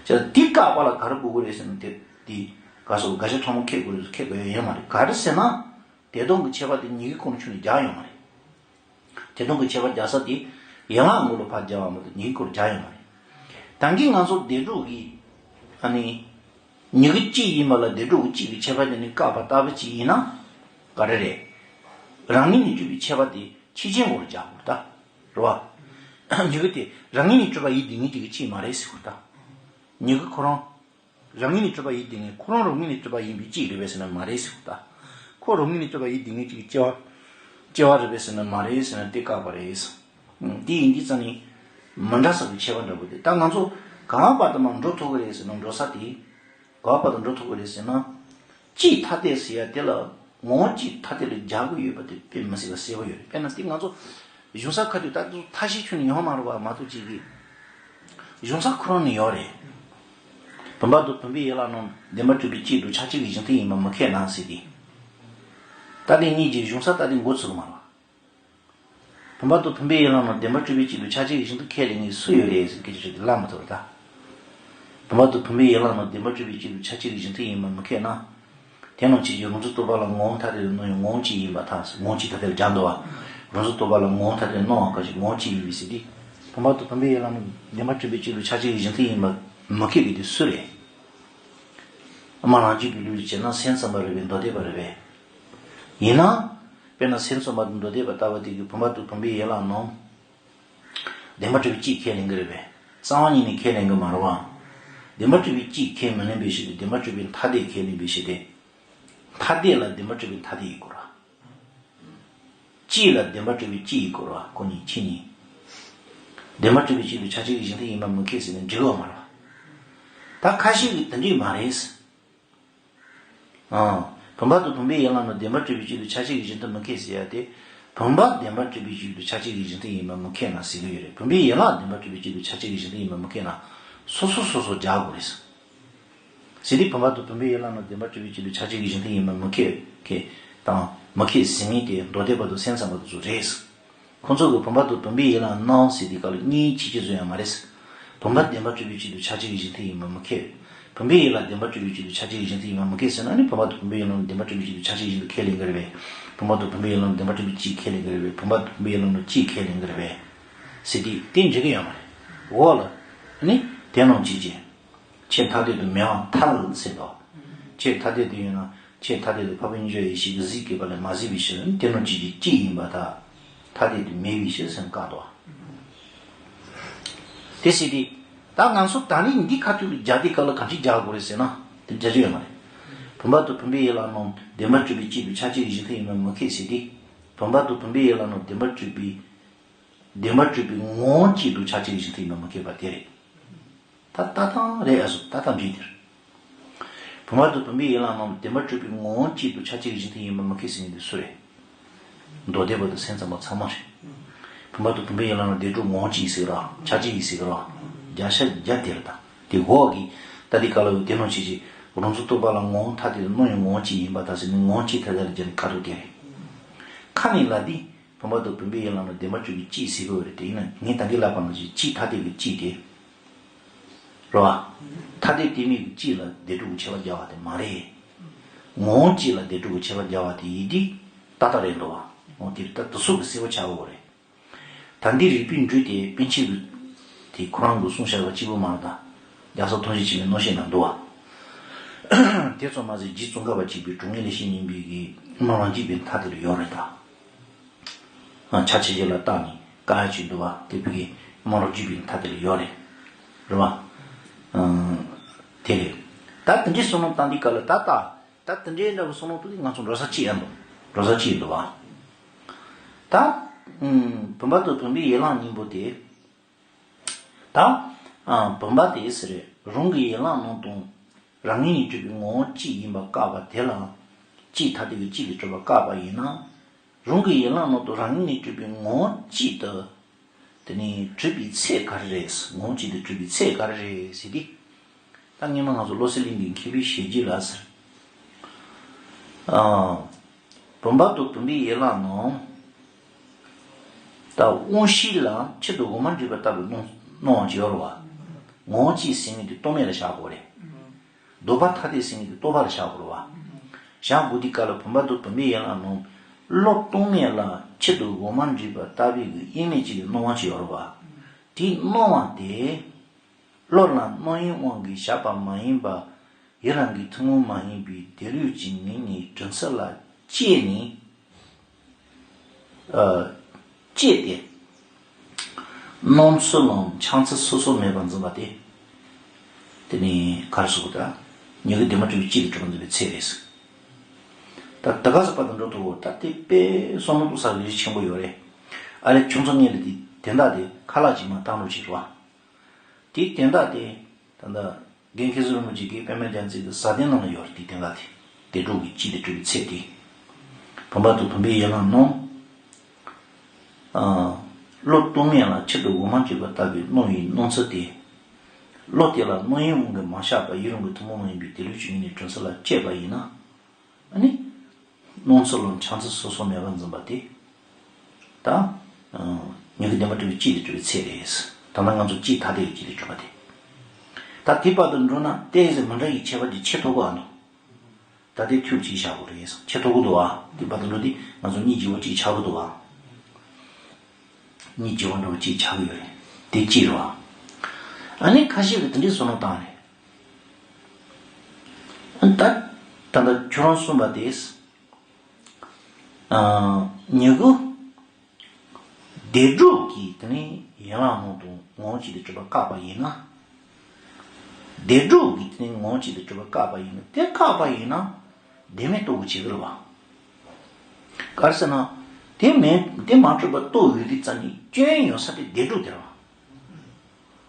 བྱས་ཙང་དེ་བཀག་པ་ལ་ག་རེ་དགོས་ཀྱི་རེད་ཟེར་ན་དེ་དེ་ག་སོགས་བརྒྱ་ཆ་ཕྲ་མོ་ཁེགས་དགོས་རེད་ཟེར་ཁེགས་དགོས་ཡོད་མ་རེད། ག་རེ་ཟེར་ན། དེ་དོན་གྱི་ཁྱད་པར་དེ་མྱུ་གུའི་ཁོངས་ནས་ཁྱོན་ནས་རྒྱག་ཡོད་མ་རེད། དེ་དོན་གྱི་ཁྱད་པར་རྒྱག་ས་དེ་ཡན་ལག་ངོ་ལ་ཕར་སྦྱར་བ་མ་གཏོགས་མྱུ་གུའི་སྐོར་སྦྱར་ཡོད་མ་རེད། ད་གིན་ང་ཚོ་བདེན་གྲུབ་ཀྱི་ཨ་ནི་མྱུ་གུ་གཅིག་ཡིན་པ་ལ་བདེན་གྲུབ་ཀྱི་གཅིག་གི་ཁྱད་པར་དེ་ནི་བཀག་པ་ལྟ་བུ་གཅིག་ཡིན་ན་ག་རེ་རེད། རང་ངོས་ནས་གྲུབ་པའི་ཁྱད་པར་དེ་ཕྱི་རྐྱེན་སྐོར་སྦྱར་དགོས་ད། རེད་བ། མྱུ་གུ་དེ་རང་ངོས་ནས་གྲུབ་པ་ཡིན་དེ་ངེས་གཅིག་གི་གཅིག་མ་རེད་ཟེར་དགོས་ད། མྱུ་གུ་ཁོ་རང་། རང་ངོས་ནས་གྲུབ་པ་ཡིན་དེ་ངེས་ཁོ་རང་རང་ངོས་ནས་གྲུབ་པ་ཡིན་པའི་གཅིག་རེད་པས་ཟེར་ན་མ་རེད་ཟེར་ད། ཁོ་རང་ངོས་ནས་གྲུབ་པ་ཡིན་དེ་ངེས་གཅིག་སྐྱེ་བ། སྐྱེ་བ་རེད་པས་ཟེར་ན་མ་རེད་ཟེར་ན་དེ་བཀག་པ་རེད། དེ་ཡིན་དུས་ཙང་ནི། མི་འདྲ་ས་ཀྱི་ཁྱད་པར་འདྲ་པོ་དེ་ད་ང་ཚོ་ག་བ་བར་དུ་མ་འགྲོ་ཐུབ་ཀྱི་རེད་ཟེར་ན་འགྲོ་ས་དེ། ག་བ་བར་དུ་འགྲོ་ཐུབ་ཀྱི་རེད་ཟེར་ན། གཅིག་ཐ་དད་ཟེར་ཡ་དེ་ལ་ངོ་བོ་གཅིག་ཐ་དད་ལ་སྦྱར་དགོས་ཡོད་པ་དེ་དཔེ་མི་སྲིད་པ་གསལ་པོ་ཡོད་རེད། དཔེར་ན་དེ་ང་ཚོ་གཞུང་ས་ཁ་ཐུག་ད་དུང་ཐ་ཤལ་ཁྱོན་ནས་ཡོང་མ་རེད་བ་མ་གཏོགས་གཅིག་གིས། གཞུང་ས་ཁོ་རང་ནས་ཡོད་རེད། བུམ་པ་དང་བུམ་པའི་ཡན་ལག་རྣམས་བདེན་པར་གྲུབ་པའི་གཅིག་ཏུ་ཆགས་ཆགས་ཀྱི་གཞི་མཐུན་ཡིན་པ་མི་ཁེགས་ན་ཟེར་ཏེ། ད་དེ་གཉིས་ཀྱི་གཞུང་ས་ད་དེ་འགོ་ཚུགས་མ་རེད་བ། བུམ་པ་དང་བུམ་པའི་ཡན་ལག་རྣམས་བདེན་པར་གྲུབ་པའི་གཅིག་ཏུ་ཆགས་ཆགས་ཀྱི་གཞི་མཐུན་ཁས་ལེན་མཁན་སུ་ཡོད་རེད་ཟེར་སྐད་ཆ་དྲིས་ཏེ་ལབ་མི་ཐུབ་རེད་ད། བུམ་པ་དང་བུམ་པའི་ཡན་ལག་རྣམས་བདེན་པར་གྲུབ་པའི་གཅིག་ཏུ་ཆགས་ཆགས་ཀྱི་གཞི་མཐུན་ཡིན་པ་མི་ཁེགས་ན། དེ་རྣམས་ཕྱིས་ཀྱི་རང་རྫས་རྟོག་པ་ལ་ངོ་བོ་ཐ་དད་དུ་སྣང་ཡང་ངོ་བོ་གཅིག་ཡིན་པར་ཐལ། ངོ་བོ་གཅིག་ཐ་དད་ལ་སྦྱར་འདུག་བ། རང་རྫས་རྟོག་པ་ལ་ངོ་བོ་ཐ་དད་སྣང་བ་ག་ཞིག་ངོ་བོ་གཅིག་ཡིན་པའི་ཟེར་ཏེ། བུམ་པ་དང་བུམ་པའི་ཡན་ལག་རྣམས་བདེན་པར་གྲུབ་པའི་གཅིག་ཏུ་ཆགས་ཆགས་ཀྱི་གཞི་མཐུན་ཡིན་པ་མི་ཁེགས་ཀྱི་དེ་སུ་རེད། སྨྲ་རང་རྒྱུད་ཀྱི་ལུགས་ལ་བྱས་ན་སེམས་ཙམ་པ་རེད་པས་མདོ་སྡེ་པ་རེད་པས། ཡིན་ན། དཔེར་ན་སེམས་ཙམ་པ་དང་མདོ་སྡེ་པ་ལྟ་བུ་དེ་གིས་བུམ་པ་དང་བུམ་པའི་ཡན་ལག་རྣམས། བདེན་པར་གྲུབ་པའི་གཅིག་ཁས་ལེན་གྱི་རེད་པས། རྩ་བ་ཉིད་ནས་ཁས་ལེན་གྱི་མ་རེད་བ། བདེན་པར་གྲུབ་པའི་གཅིག་ཁས་མི་ལེན་པའི་ཕྱིར་ཏེ་བདེན་པར་གྲུབ་པའི་ཐ་དད་ཁས་ལེན་པའི་ཕྱིར་ཏེ། ཐ་དད་ལ་བདེན་པར་གྲུབ་པའི་ཐ་དད་ཡིན་དགོས་ར། གཅིག་ལ་བདེན་པར་གྲུབ་པའི་གཅིག་ཡིན་དགོས་ར་ཁོ་གཉིས་ཁྱེད་གཉིས། བདེན་པར་གྲུབ་པའི་གཅིག་ཏུ་ཆགས་ཆགས་ཀྱི་གཞི་མཐུན་ཡིན་པ་མི་ཁེགས་ཟེར་ནས་འགྲིག་གི་ཡོད་མ་རེད་བ། ད་ཁ་ཤས་ཀྱིས་དེ་འགྲིག་མ་རེད། ཨང་། བུམ་པ་དང་བུམ་པའི་ཡན་ལག་རྣམས་བདེན་པར་གྲུབ་པའི་གཅིག་ཏུ་ཆགས་ཆགས་ཀྱི་གཞི་མཐུན་མི་ཁེགས་ཟེར་ཡ་དེ། བུམ་པ་བདེན་པར་གྲུབ་པའི་གཅིག་ཏུ་ཆགས་ཆགས་ཀྱི་གཞི་མཐུན་ཡིན་པ་མི་ཁེགས་ན་ཟེར་གྱི་ཡོད་རེད། བུམ་པའི་ཡན་ལག་བདེན་པར་གྲུབ་པའི་གཅིག་ཏུ་ཆགས་ཆགས་ཀྱི་གཞི་མཐུན་ཡིན་པ་མི་ཁེགས་ན། སོ་སོ་སོ་སོ་སྦྱར་དགོས་རེད། ཟེར་ཏེ་བུམ་པ་དང་བུམ་པའི་ཡན་ལག་རྣམས་བདེན་པར་གྲུབ་པའི་གཅིག་ཏུ་ཆགས་ཆགས་ཀྱི་གཞི་མཐུན་ཡིན་པ་མི་ཁེགས་ཁེགས་དང་མི་ཁེགས་ཟེར་མཁན་དེ་མདོ་སྡེ་པ་དང་སེམས་ཙམ་པ་དེ་ཚོ་རེད། ཁོང་ཚོ་གིས་བུམ་པ་དང་བུམ་པའི་ཡན་ལག་རྣམས་ཟེར་དུས་སྐབས་ལ་གཉིས་ཕྱེ་ཕྱེ་བཟོ་ཡ་མ་རེད། བུམ་པ་བདེན་པར་གྲུབ་པའི་གཅིག་ཏུ་ཆགས་ཆགས་ཀྱི་གཞི་མཐུན་ཡིན་པ་མི་ཁེགས། བུམ་པའི་ཡན་ལག་བདེན་པར་གྲུབ་པའི་གཅིག་ཏུ་ཆགས་ཆགས་ཀྱི་གཞི་མཐུན་ཡིན་པ་མི་ཁེགས་ཟེར་ན་ནི་བུམ་པ་དང་བུམ་པའི་ཡན་ལག་རྣམས་བདེན་པར་གྲུབ་པའི་གཅིག་ཏུ་ཆགས་ཆགས་ཀྱི་གཞི་མཐུན་ཁས་ལེན་གྱི་རེད་པས། བུམ་པ་དང་བུམ་པའི་ཡན་ལག་རྣམས་བདེན་པར་གྲུབ་པའི་གཅིག་ཁས་ལེན་གྱི་རེད་པས། བུམ་པ་དང་བུམ་པའི་ཡན་ལག་རྣམས་གཅིག་ཁས་ལེན་གྱི་རེད་པས། ཟེར་དུས་དེ་འགྲིག་གི་ཡོད་མ་རེད། འོག་ལ། ནི། དེ་རྣམས་ཕྱིས་ཀྱི། ཆོས་ཐ་དད་དུ་མེད་པར་ཐལ་ཟེར་དོ། ཆོས་ཐ་དད་དུ་ཡོད་ན་ཆོས་ཐ་དད་དུ་འཕགས་པའི་རྣལ་འབྱོར་ཡེ་ཤེས་ཀྱིས་གཟིགས་དགོས་པ་ལས་མ་གཟིགས་པའི་ཕྱིར་དེ་རྣམས་ཕྱིས་ཀྱི་གཅིག་ཡིན་པར་ཐལ། ཐ་དད་དུ་མེད་པའི་ཕྱིར་ཟེར་ནས་བཀག་འདུག་བ། དེ་ཟེར་དུས། ད་ང་ཚོ་ད་ནི་འདི་ཁ་ཐུག་ལ་རྒྱག་དུས་སྐབས་ལ་གང་ཅི་རྒྱག་དགོས་རེད་ཟེར་ན། དེ་རྒྱག་རྒྱུ་ཡོད་མ་རེད། བུམ་པ་དང་བུམ་པའི་ཡན་ལག་རྣམས་བདེན་པར་གྲུབ་པའི་གཅིག་ཏུ་ཆ་གཅིག་གི་གཞི་མཐུན་ཡིན་པ་མི་འཁེལ་ཟེར་དུས། བུམ་པ་དང་བུམ་པའི་ཡན་ལག་རྣམས་བདེན་པར་གྲུབ་པའི། བདེན་པར་གྲུབ་པའི་ངོ་བོ་གཅིག་ཏུ་ཆ་གཅིག་གི་གཞི་མཐུན་ཡིན་པ་མི་འཁེལ་བ་དེ་རེད། ད་ལྟ་སྟངས་རེད། ཨ་སོ། ལྟ་སྟངས་འདི་འདིར། བུམ་པ་དང་བུམ་པའི་ཡན་ལག་རྣམས་བདེན་པར་གྲུབ་པའི་ངོ་བོ་གཅིག་ཏུ་ཆ་གཅིག་གི་གཞི་མཐུན་ཡིན་པ་མི་འཁེལ་ཟེར་མཁན་དེ་སུ་རེད། མདོ་སྡེ་པ་དང་སེམས་ཙམ་པ་ཚང་མ་རེད། བུམ་པ་དང་བུམ་པའི་ཡན་ལག་རྣམས་བདེན་གྲུབ་ངོ་བོ་གཅིག་ཡིན་ཟེར་ར། ཆ་གཅིག་ཡིན་ཟེར་ར། བརྒྱ་ཆ་བརྒྱ་དེ་རེད་ད། དེ་འོག་གི་ད་དེ་ག་ལ་ཡོད་དེ་ནང་བཞིན་གྱི་རང་རྫས་རྟོག་པ་ལ་ངོ་བོ་ཐ་དད་དུ་སྣང་བའི་ངོ་བོ་གཅིག་ཡིན་པ་དང་ཟེར་ནས་ངོ་བོ་གཅིག་ཐ་དད་ལ་སྦྱར་ནས་བཀག་འདུག་དེ་རེད། ཁ་ནས་ལབ་དུས། བུམ་པ་དང་བུམ་པའི་ཡན་ལག་རྣམས་བདེན་པར་གྲུབ་པའི་གཅིག་ཟེར་གྱི་ཡོད་རེད། དེ་ཡིན་ན་ངས་ད་གིན་ལབ་པ་ནང་བཞིན་གཅིག་ཐ་དད་ཀྱི་གཅིག་དེ། རེད་བ། ཐ་དད་གཏན་མེད་ཀྱི་གཅིག་ལ་བདེན་གྲུབ་ཀྱི་ཁྱད་པར་སྦྱར་བ་དེ་མ་རེད། ངོ་བོ་གཅིག་ལ་བདེན་གྲུབ་ཀྱི་ཁྱད་པར་སྦྱར་བ་དེ་ཡིན་དུས་ཏག་ཏག་རེད་འདུག་བ། འོ་དེ་ད་དེ་སུ་གི་གསལ་པོ་ཆགས་ཡོད་རེད། ད་འདི་རིགས་པས་འགྲུལ་ཏེ་པཎ་ཆེན་གྱི་དེ་ཁོ་རང་གིས་གསུངས་བཞག་པ་གཅིག་པུ་མ་རེད་ད། རྒྱལ་ཚབ་ཐམས་ཅད་མཁྱེན་པའི་མནོ་བཤད་ནང་འདུག་བ། དེ་ཚོ་མ་ཟད་རྗེ་ཙོང་ཁ་པ་གཅིག་པུའི་དྲང་ངེས་ལེགས་བཤད་སྙིང་པོའི་གི་སྨོན་ལམ་གཅིག་པའི་མཐའ་དེ་ལ་ཡོད་རེད་ད། ཆ་ཆེ་ཆེ་ལ་བརྟགས་ནས་བཀག་ཡ་ཅིག་འདུག་བ། དེ་བོད་ཀྱི་སྨོན་ལམ་གཅིག་པའི་མཐའ་དེ་ལ་ཡོད་རེད། རེད་བ། དེ་རེད། ད་དེ་འདྲའི་བསམ་བློ་བཏང་དུས་སྐབས་ལ་ད་ལྟ། ད་དེ་འདྲའི་འདྲ་བོ་བསམ་བློ་བཏང་དུས་ང་ཚོ་འགྲོ་ས་གཅིག་ཡང་འདུག་འགྲོ་ས་གཅིག་འདུག་བ། ད། ཨུམ། བུམ་པ་དང་བུམ་པའི་ཡན་ལག་གཉིས་པོ་དེ། ད། ཨ། བུམ་པ་དེ་ཟེར་རེད། རང་གི་ཡན་ལག་ནང་དང་། རང་ངོས་ནས་གྲུབ་པའི་ངོ་བོ་གཅིག་ཡིན་པ་བཀག་པ་དེ་ལ། གཅིག་ཐ་དད་ཀྱི་གཅིག་ལས་གྲུབ་པ་བཀག་པ་ཡིན་ན། རང་གི་ཡན་ལག་ནང་དུ་རང་ངོས་ནས་གྲུབ་པའི་ངོ་བོ་གཅིག་ཏུ། དེ་ནི་གྲུབ་པའི་ཚད་ག་རེ་རེད། ངོ་བོ་གཅིག་ཏུ་གྲུབ་པའི་ཚད་ག་རེ་རེད་ཟེར་ཏེ། ད་སྔོན་མ་ང་ཚོ་བློ་གསལ་གླིང་གི་མཁས་པའི་ཞལ་གྱིས་ལ་ཟེར། ཨ། བུམ་པ་དང་བུམ་པའི་ཡན་ལག་རྣམས། ད་དབང་ཤེས་ལ་ཆེད་དུ་དབུ་མར་འདྲེས་པ་ལྟ་བུའི་སྣང་སྣང་བ་ཅིག་ཡོད་རེད་བ། ངོ་བོ་གཅིག་ཟེར་མཁན་དེ་རྟོག་མེད་ལ་བཞག་དགོས་རེད། ལྡོག་པ་ཐ་དད་ཟེར་མཁན་དེ་རྟོག་པ་ལ་བཞག་དགོས་རེད་བ། བཞག་དགོས་དུས་སྐབས་ལ་བུམ་པ་དང་བུམ་པའི་ཡན་ལག་རྣམས་བློ་རྟོག་མེད་ལ་ཆེད་དུ་དབུ་མར་འདྲེས་པ་ལྟ་བུའི་གི་དབྱེར་མེད་གཅིག་གི་སྣང་བ་ཅིག་ཡོད་རེད་བ། དེའི་སྣང་བ་དེ། བློ་ལ་རྣམ་གཡེང་དབང་གིས་བཞག་པ་མ་ཡིན་པ། ཡུལ་རང་གི་ཐུན་མོང་མ་ཡིན་པའི་དེ་ལུས་ཀྱི་ངོས་ནས་གྲུབ་ཚུལ་ལ་དཔྱད་ནས། ཨ། དཔྱད་དེ། སྣང་ཚུལ་ལམ་འཆར་ཚུལ་སོ་སོ་མེད་པར་འཛིན་པ་དེ། དེ་ནི་ག་རེ་ཟེར་དགོས་ད། མྱུ་གུ་བདེན་པར་གྲུབ་པའི་གཅིག་ཏུ་གྲུབ་པར་འཛིན་པའི་ཚད་རེད། ད་ད་ག་ཟེར་བ་དང་འགྲོ་ཐུབ་བོ་ད་དེ་དཔེ་བསམ་བློ་གཏོང་ས་རིགས་ཆེན་པོ་ཡོད་རེད། ཨ་ལས་ཁྱོད་ཚོ་ངས་ལ་དེ་དེ་འདྲ་དེ་ཁ་ལག་ཅིག་མ་བཏང་རོགས་བྱེད་རོགས། དེའི་དོན་དག་དེ་ད་ལྟ་རྒན་མཁས་བཙུན་རིན་པོ་ཆེ་གིས་པད་མ་རྒྱ་མཚོའི་གི་ཟབ་དོན་ནང་ལ་ཡོད་རེད། དེའི་དོན་དག་དེ་བདེན་གྲུབ་ཀྱི་གཅིག་ཏུ་གྲུབ་པའི་ཚད་དེ། བུམ་པ་དང་བུམ་པའི་ཡན་ལག་རྣམས། ཨ། བློ་རྟོག་མེད་ལ་ཆེད་དུ་དབུ་མར་འདྲེས་པ་ལྟ་བུའི་སྣང་བའི་སྣང་ཚུལ་དེ། བློ་དེ་ལ་རྣམ་གཡེང་དབང་གིས་མ་བཞག་པར་ཡུལ་རང་གི་ཐུན་མོང་མ་ཡིན་པའི་དེ་ལུས་ཀྱི་ངོས་ནས་གྲུབ་ཚུལ་ལ་དཔྱད་པ་ཡིན་ན། ཨ་ནི། སྣང་ཚུལ་ལམ་འཆར་ཚུལ་སོ་སོ་མེད་པར་འཛིན་པ་དེ། ད། མྱུ་གུ་བདེན་པར་གྲུབ་པའི་གཅིག་ལས་གྲུབ་པའི་ཚད་རེད། ད་ལྟ་ང་ཚོ་གཅིག་ཐ་དད་ཀྱི་གཅིག་ལས་གྲུབ་པ་དེ། ད་དེ་བར་དུ་འགྲོ་ན་ཏོག་ཙམ་མི་འདྲ་བའི་ཁྱད་པར་གྱི་ཆེ་མཐོ་གོ་ཨ་ནོ། ད་དེ་ཐུག་གཅིག་བཞག་དགོས་རེད། ཆེ་མཐོ་གོ་འདུག་ཨ། དེ་བར་དུ་འགྲོ་དུས་ང་ཚོ་གཉིས་བརྗེ་པོ་གཅིག་ཆགས་ཀྱི་འདུག་ཨ། གཉིས་བརྗེ་པོ་འགྲོ་གཅིག་ཆགས་ཀྱི་ཡོད་རེད། དེ་གཅིག་རེད་བ། ཨ་ནི་ཁ་ཤས་ཀྱིས་དེ་འདྲའི་བསམ་བློ་བཏང་རེད། ད། ད་ལྟ་ཁྱོད་རང་གསུངས་པ་དེ། ཨ། མྱུ་གུ། བདེན་གྲུབ་ཀྱི་དེ་ནི་ཡན་ལག་རྣམས་དང་ངོ་བོ་གཅིག་ཏུ་གྲུབ་པ་བཀག་པ་ཡིན་ན། བདེན་གྲུབ་ཀྱི་དེ་ནི་ངོ་བོ་གཅིག་ཏུ་གྲུབ་པ་བཀག་པ་ཡིན་ན། དེ་བཀག་པ་ཡིན་ན། བདེན་མེད་རྟོགས་པའི་ཆེད་དུ་རེད་བ། ག་རེ་ཟེར་ན། དེ་མེད་དེ་མ་གྲུབ་པ་རྟོགས་ཡོད་དུས་ཙམ་ནས་སྐྱོན་ཡོད་ས་དེ་བདེན་གྲུབ་དེ་རེད་བ།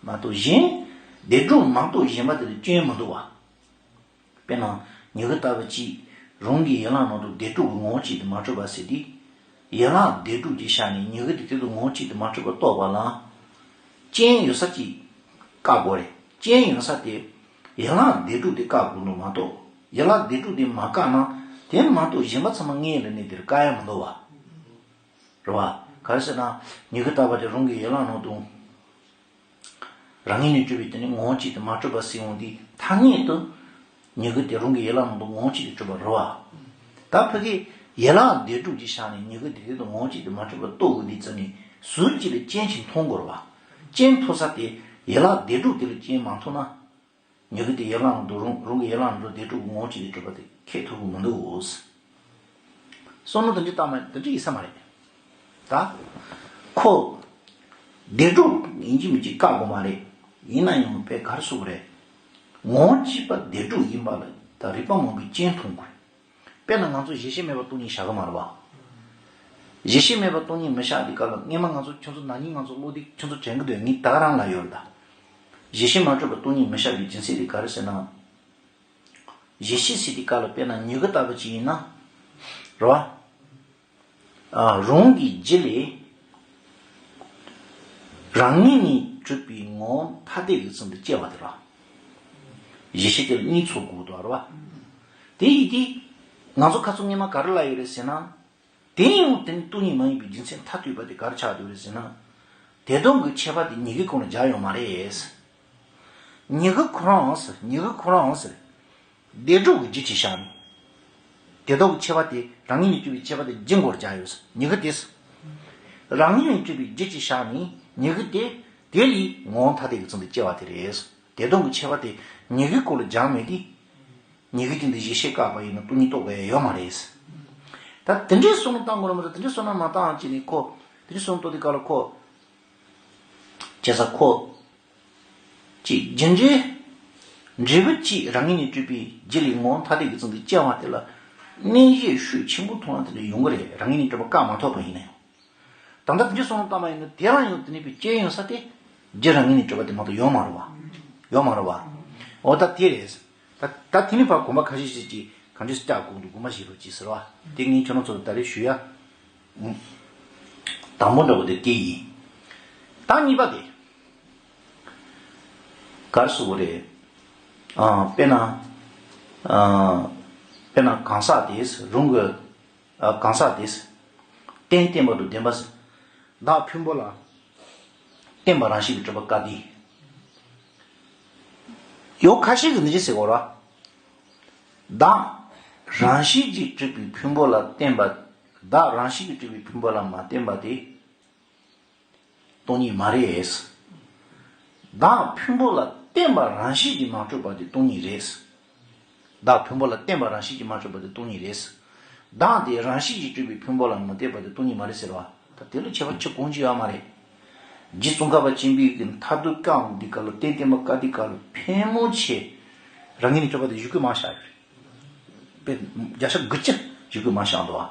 མ་གཏོགས་གཞན། བདེན་གྲུབ་མ་གཏོགས་གཞན་པ་དེ་ལ་སྐྱོན་མི་འདུག་བ། དཔེར་ན། མྱུ་གུ་ལྟ་བུ་གཅིག་རང་གི་ཡན་ལག་ནང་དུ་བདེན་གྲུབ་ཀྱི་ངོ་བོ་གཅིག་ཏུ་མ་གྲུབ་པ་ཟེར་དུས། ཡན་ལག་བདེན་གྲུབ་ཀྱི་ཆ་ནས་མྱུ་གུ་དེ་དེ་དུ་ངོ་བོ་གཅིག་ཏུ་མ་གྲུབ་པ་རྟོགས་པ་ལ། རྐྱེན་ཡོད་ས་གཅིག་བཀག་དགོས་རེད། རྐྱེན་ཡོད་ས་དེ། ཡན་ལག་བདེན་གྲུབ་དེ་བཀག་དགོས་འདུག་མ་གཏོགས། ཡན་ལག་བདེན་གྲུབ་དེ་མ་བཀག་ན། དེ་མ་གཏོགས་གཞན་པ་ཚང་མ་དངོས་ཡོད་ལ་གནས་དེར་བཀག་ཡ་མི་འདུག་བ། རེད་བ། ག་རེ་ཟེར་ན། མྱུ་གུ་ལྟ་བུ་དེ་རང་གི་ཡན་ལག་ནང་དུ། རང་ངོས་ནས་གྲུབ་པའི་དེ་ནི་ངོ་བོ་གཅིག་ཏུ་མ་གྲུབ་པ་ཟེར་འོང་དུས་ཐ་སྙད་དུ། མྱུ་གུ་དེ་རང་གི་ཡན་ལག་ནང་དུ་ངོ་བོ་གཅིག་ཏུ་གྲུབ་པ་རེད་བ། ད་ཕ་གི་ཡན་ལག་བདེན་གྲུབ་ཀྱི་ཆ་ནས་མྱུ་གུ་དེ་དེ་དུ་ངོ་བོ་གཅིག་ཏུ་མ་གྲུབ་པ་རྟོགས་དགོས་དུས་ཙམ་ནས་ཟུར་གཅིག་ལ་རྐྱེན་ཅིག་མཐོང་དགོས་རེད་བ། རྐྱེན་མཐོ་ས་དེ་ཡན་ལག་བདེན་གྲུབ་དེ་ལ་རྐྱེན་མ་མཐོང་ན། མྱུ་གུ་དེ་ཡན་ལག་ནང་དུ་རང་རང་གི་ཡན་ལག་ནང་དུ་བདེན་གྲུབ་ཀྱི་ངོ་བོ་གཅིག་ཏུ་གྲུབ་པ་དེ་ཁེགས་ཐུབ་ཀྱི་མི་འདུག་གོ། བསམ་བློ་དེ་འདྲ་བཏང་ན་དེ་འདྲ་ཡིན་ས་མ་རེད། ད་ཁོ་བདེ་སྒྲུབ་ཡིན་གཅིག་མིན་གཅིག་བཀག་དགོས་མ་རེད། ཡིན་ན་ཡང་དཔེ་ག་རེ་ཟེར་དགོས་རེད། ངོ་བོ་གཅིག་པ་བདེ་སྒྲུབ་ཡིན་པ་ལ་ད་རིགས་པ་མང་པོས་རྐྱེན་མཐོང་དགོས། དཔེར་ན་ང་ཚོ་བཞི་ཤེས་མེད་པ་སྟོང་ཉིད་བཞག་གི་མ་རེད་བ། བཞི་ཤེས་མེད་པ་སྟོང་ཉིད་མི་བཞག་དུས་སྐབས་ལ་སྔས་མ་ང་ཚོ་ཁྱོད་ཚོ་ན་ནིང་ང་ཚོ་བློ་འདི་ཁྱོད་ཚོ་དྲན་གི་འདུག་ངས་ད་ག་རང་ལབ་ཡོད་རེད་ད། བཞི་ཤེས་མ་གྲུབ་པ་སྟོང་ཉིད་མི་བཞག་པའི་རྒྱུ་མཚན་དེ་ག་རེ་ཟེར་ན། བཞི་ཤེས་ཟེར་དུས་སྐབས་ལ་དཔེར་ན་མྱུ་གུ་ལྟ་བུ་ཅིག་ཡིན་ན། རེད་བ། ཨ། རང་གི་རྒྱུ་ལས་རང་ངོས་ནས་གྲུབ་པའི་ངོ་བོ་ཐ་དད་ཀྱི་ཚུལ་དུ་སྐྱེ་བ་དེ་རེད། བཞི་ཤེས་དེ་ལ་གཉིས་ཚོགས་དགོས་འདུག་རེད་བ། དེ་ཡིན་དུས་ང་ཚོ་ཁ་ཚོ་སྔས་མ་ག་རེ་ལབ་ཡོད་རེད་ཟེར་ན། དེ་ཡང་དེ་ནི་སྟོང་ཉིད་མ་ཡིན་པའི་རྒྱུ་མཚན་མཐར་ཐུག་པ་དེ་ག་རེ་ཆགས་འདུག་རེད་ཟེར་ན། བདེན་སྟོང་གི་ཁྱད་པར་དེ་མྱུ་གུའི་སྒང་ལ་སྦྱར་ཡོད་མ་རེད། མྱུ་གུ་ཁོ་རང་ཟེར། མྱུ་གུ་ཁོ་རང་ཟེར། བདེན་གྲུབ་ཀྱི་རྒྱུ་ཅིག་བཞག་ནས། བདེན་སྟོང་གི་ཁྱད་པར་དེ་རང་ངོས་ནས་གྲུབ་པའི་ཁྱད་པར་དེ་རྒྱུ་སྒང་ལ་སྦྱར་ཡོད་ཟེར། མྱུ་གུ་དེ་ཟེར། རང་ངོས་ནས་གྲུབ་པའི་རྒྱུ་ཅིག་བཞག་ནས་མྱུ་གུ་དེ་དེ་ལས་ངོ་བོ་ཐ་དད་ཀྱི་ཚུལ་དུ་སྐྱེ་བ་དེ་རེད་ཟེར། བདེན་སྟོང་གི་ཁྱད་པར་དེ་མྱུ་གུའི་སྒང་ལ་སྦྱར་མེད་དེ། མྱུ་གུ་དེ་འདི་བཞི་ཤེས་བཀག་པ་ཡིན་ན་སྟོང་ཉིད་རྟོགས་དགོས་ཡ་ཡོད་མ་རེད། ད་དེ་འདྲའི་བསམ་བློ་བཏང་དགོས་རེད་མ་གཏོགས་དེ་འདྲའི་བསམ་བློ་མ་བཏང་བྱས་ནས་ཁོ། དེ་འདྲའི་བསམ་བློ་གཏོང་དུས་སྐབས་ལ་ཁོ། བྱས་ཙང་ཁོ། གཅིག་རྒྱུ་འབྲས། འབྲས་བུ་གཅིག་རང་ངོས་ནས་གྲུབ་པའི་རྒྱུ་ལས་ངོ་བོ་ཐ་དད་ཀྱི་ཚུལ་དུ་སྐྱེ་བ་དེ་ལ་གནས་བཞིའི་ཤུགས་ཆེན་པོ་མཐོང་བ་དེ་འདྲ་ཡོང་གི་རེད། རང་ངོས་ནས་གྲུབ་པ་བཀག་མ་ཐུབ་པ་ཡིན་ན་ཡང་། ད་ལྟ་དེ་འདྲའི་བསམ་བློ་བཏང་བ་ཡིན་ན་དེ་རང་ཡང་དེ་ནས་པའི་སྐྱེ་ཡོང་ས་དེ་རྒྱུ་རང་ངོས་ནས་གྲུབ་པ་དེ་མ་གཏོགས་ཡོད་མ་རེད་བ། ཡོད་མ་རེད་བ། འོ་ད་དེ་རེད། ད་ད་དེ་ནས་ཕར་གོམ་པ་ཁ་ཤས་ཤིག་ཅིག་ག་འདྲས་བཀག་དགོས་འདུག་གོམ་པ་ཞིག་རོགས་གྱིས་ཟེར་བ་དེ་ངས་ཁྱོད་རང་ཚོ་ལ་ད་རེས་ཞུ་ཡ། དང་པོ་འདྲ་བོ་དེ་དེ་ཡིན། ད་གཉིས་པ་དེ། ག་རེ་ཟེར་དགོས་རེད། ཨ། དཔེར་ན། ཨ། དཔེར་ན་གང་ཟག་དེས་རང་གི། ཨ། གང་ཟག་དེས། རྟེན་བརྟེན་པ་དང་ལྡན་པ། བདག་ཕུང་པོ་ལ་བརྟེན་པ་རང་བཞིན་གྱིས་གྲུབ་པ་བཀག་སྟེ། ཡོད་ཁ་ཤས་ཀྱིས་འདི་འདྲ་ཟེར་གོ་ར། བདག་རང་བཞིན་གྱིས་གྲུབ་པའི་ཕུང་པོ་ལ་བརྟེན་པ། བདག་རང་བཞིན་གྱིས་གྲུབ་པའི་ཕུང་པོ་ལ་མ་བརྟེན་པ་དེ། སྟོང་ཉིད་མ་རེད། བདག་ཕུང་པོ་ལ་བརྟེན་པ་རང་བཞིན་གྱིས་མ་གྲུབ་པ་དེ་སྟོང་ཉིད་རེད། བདག་ཕུང་པོ་ལ་བརྟེན་པ་རང་བཞིན་གྱིས་མ་གྲུབ་པ་དེ་སྟོང་ཉིད་རེད། བདག་དེ་རང་བཞིན་གྱིས་གྲུབ་པའི་ཕུང་པོ་ལ་མ་བརྟེན་པ་དེ་སྟོང་ཉིད་མ་རེད་ཟེར་བ། ད་དེ་ལ་ཁྱད་པར་ཆེ་གང་ཅི་ཡོད་མ་རེད། རྗེ་ཙོང་ཁ་པ་ཆེན་པོའི་གི་མཐར་ཐུག་བཀག་འདི་ག་ལ་རྟེན་བརྟེན་པ་བཀག་འདི་ག་ལ་ཕལ་མོ་ཆེ་རང་ངོས་ནས་གྲུབ་པ་དེ་བཞུགས་ཀྱི་མ་བཞག་ཡོད་རེད། དཔེ་བརྒྱ་ཆ་དགུ་བཅུ་ཞིག་གིས་མ་བཞག་འདུག་བ།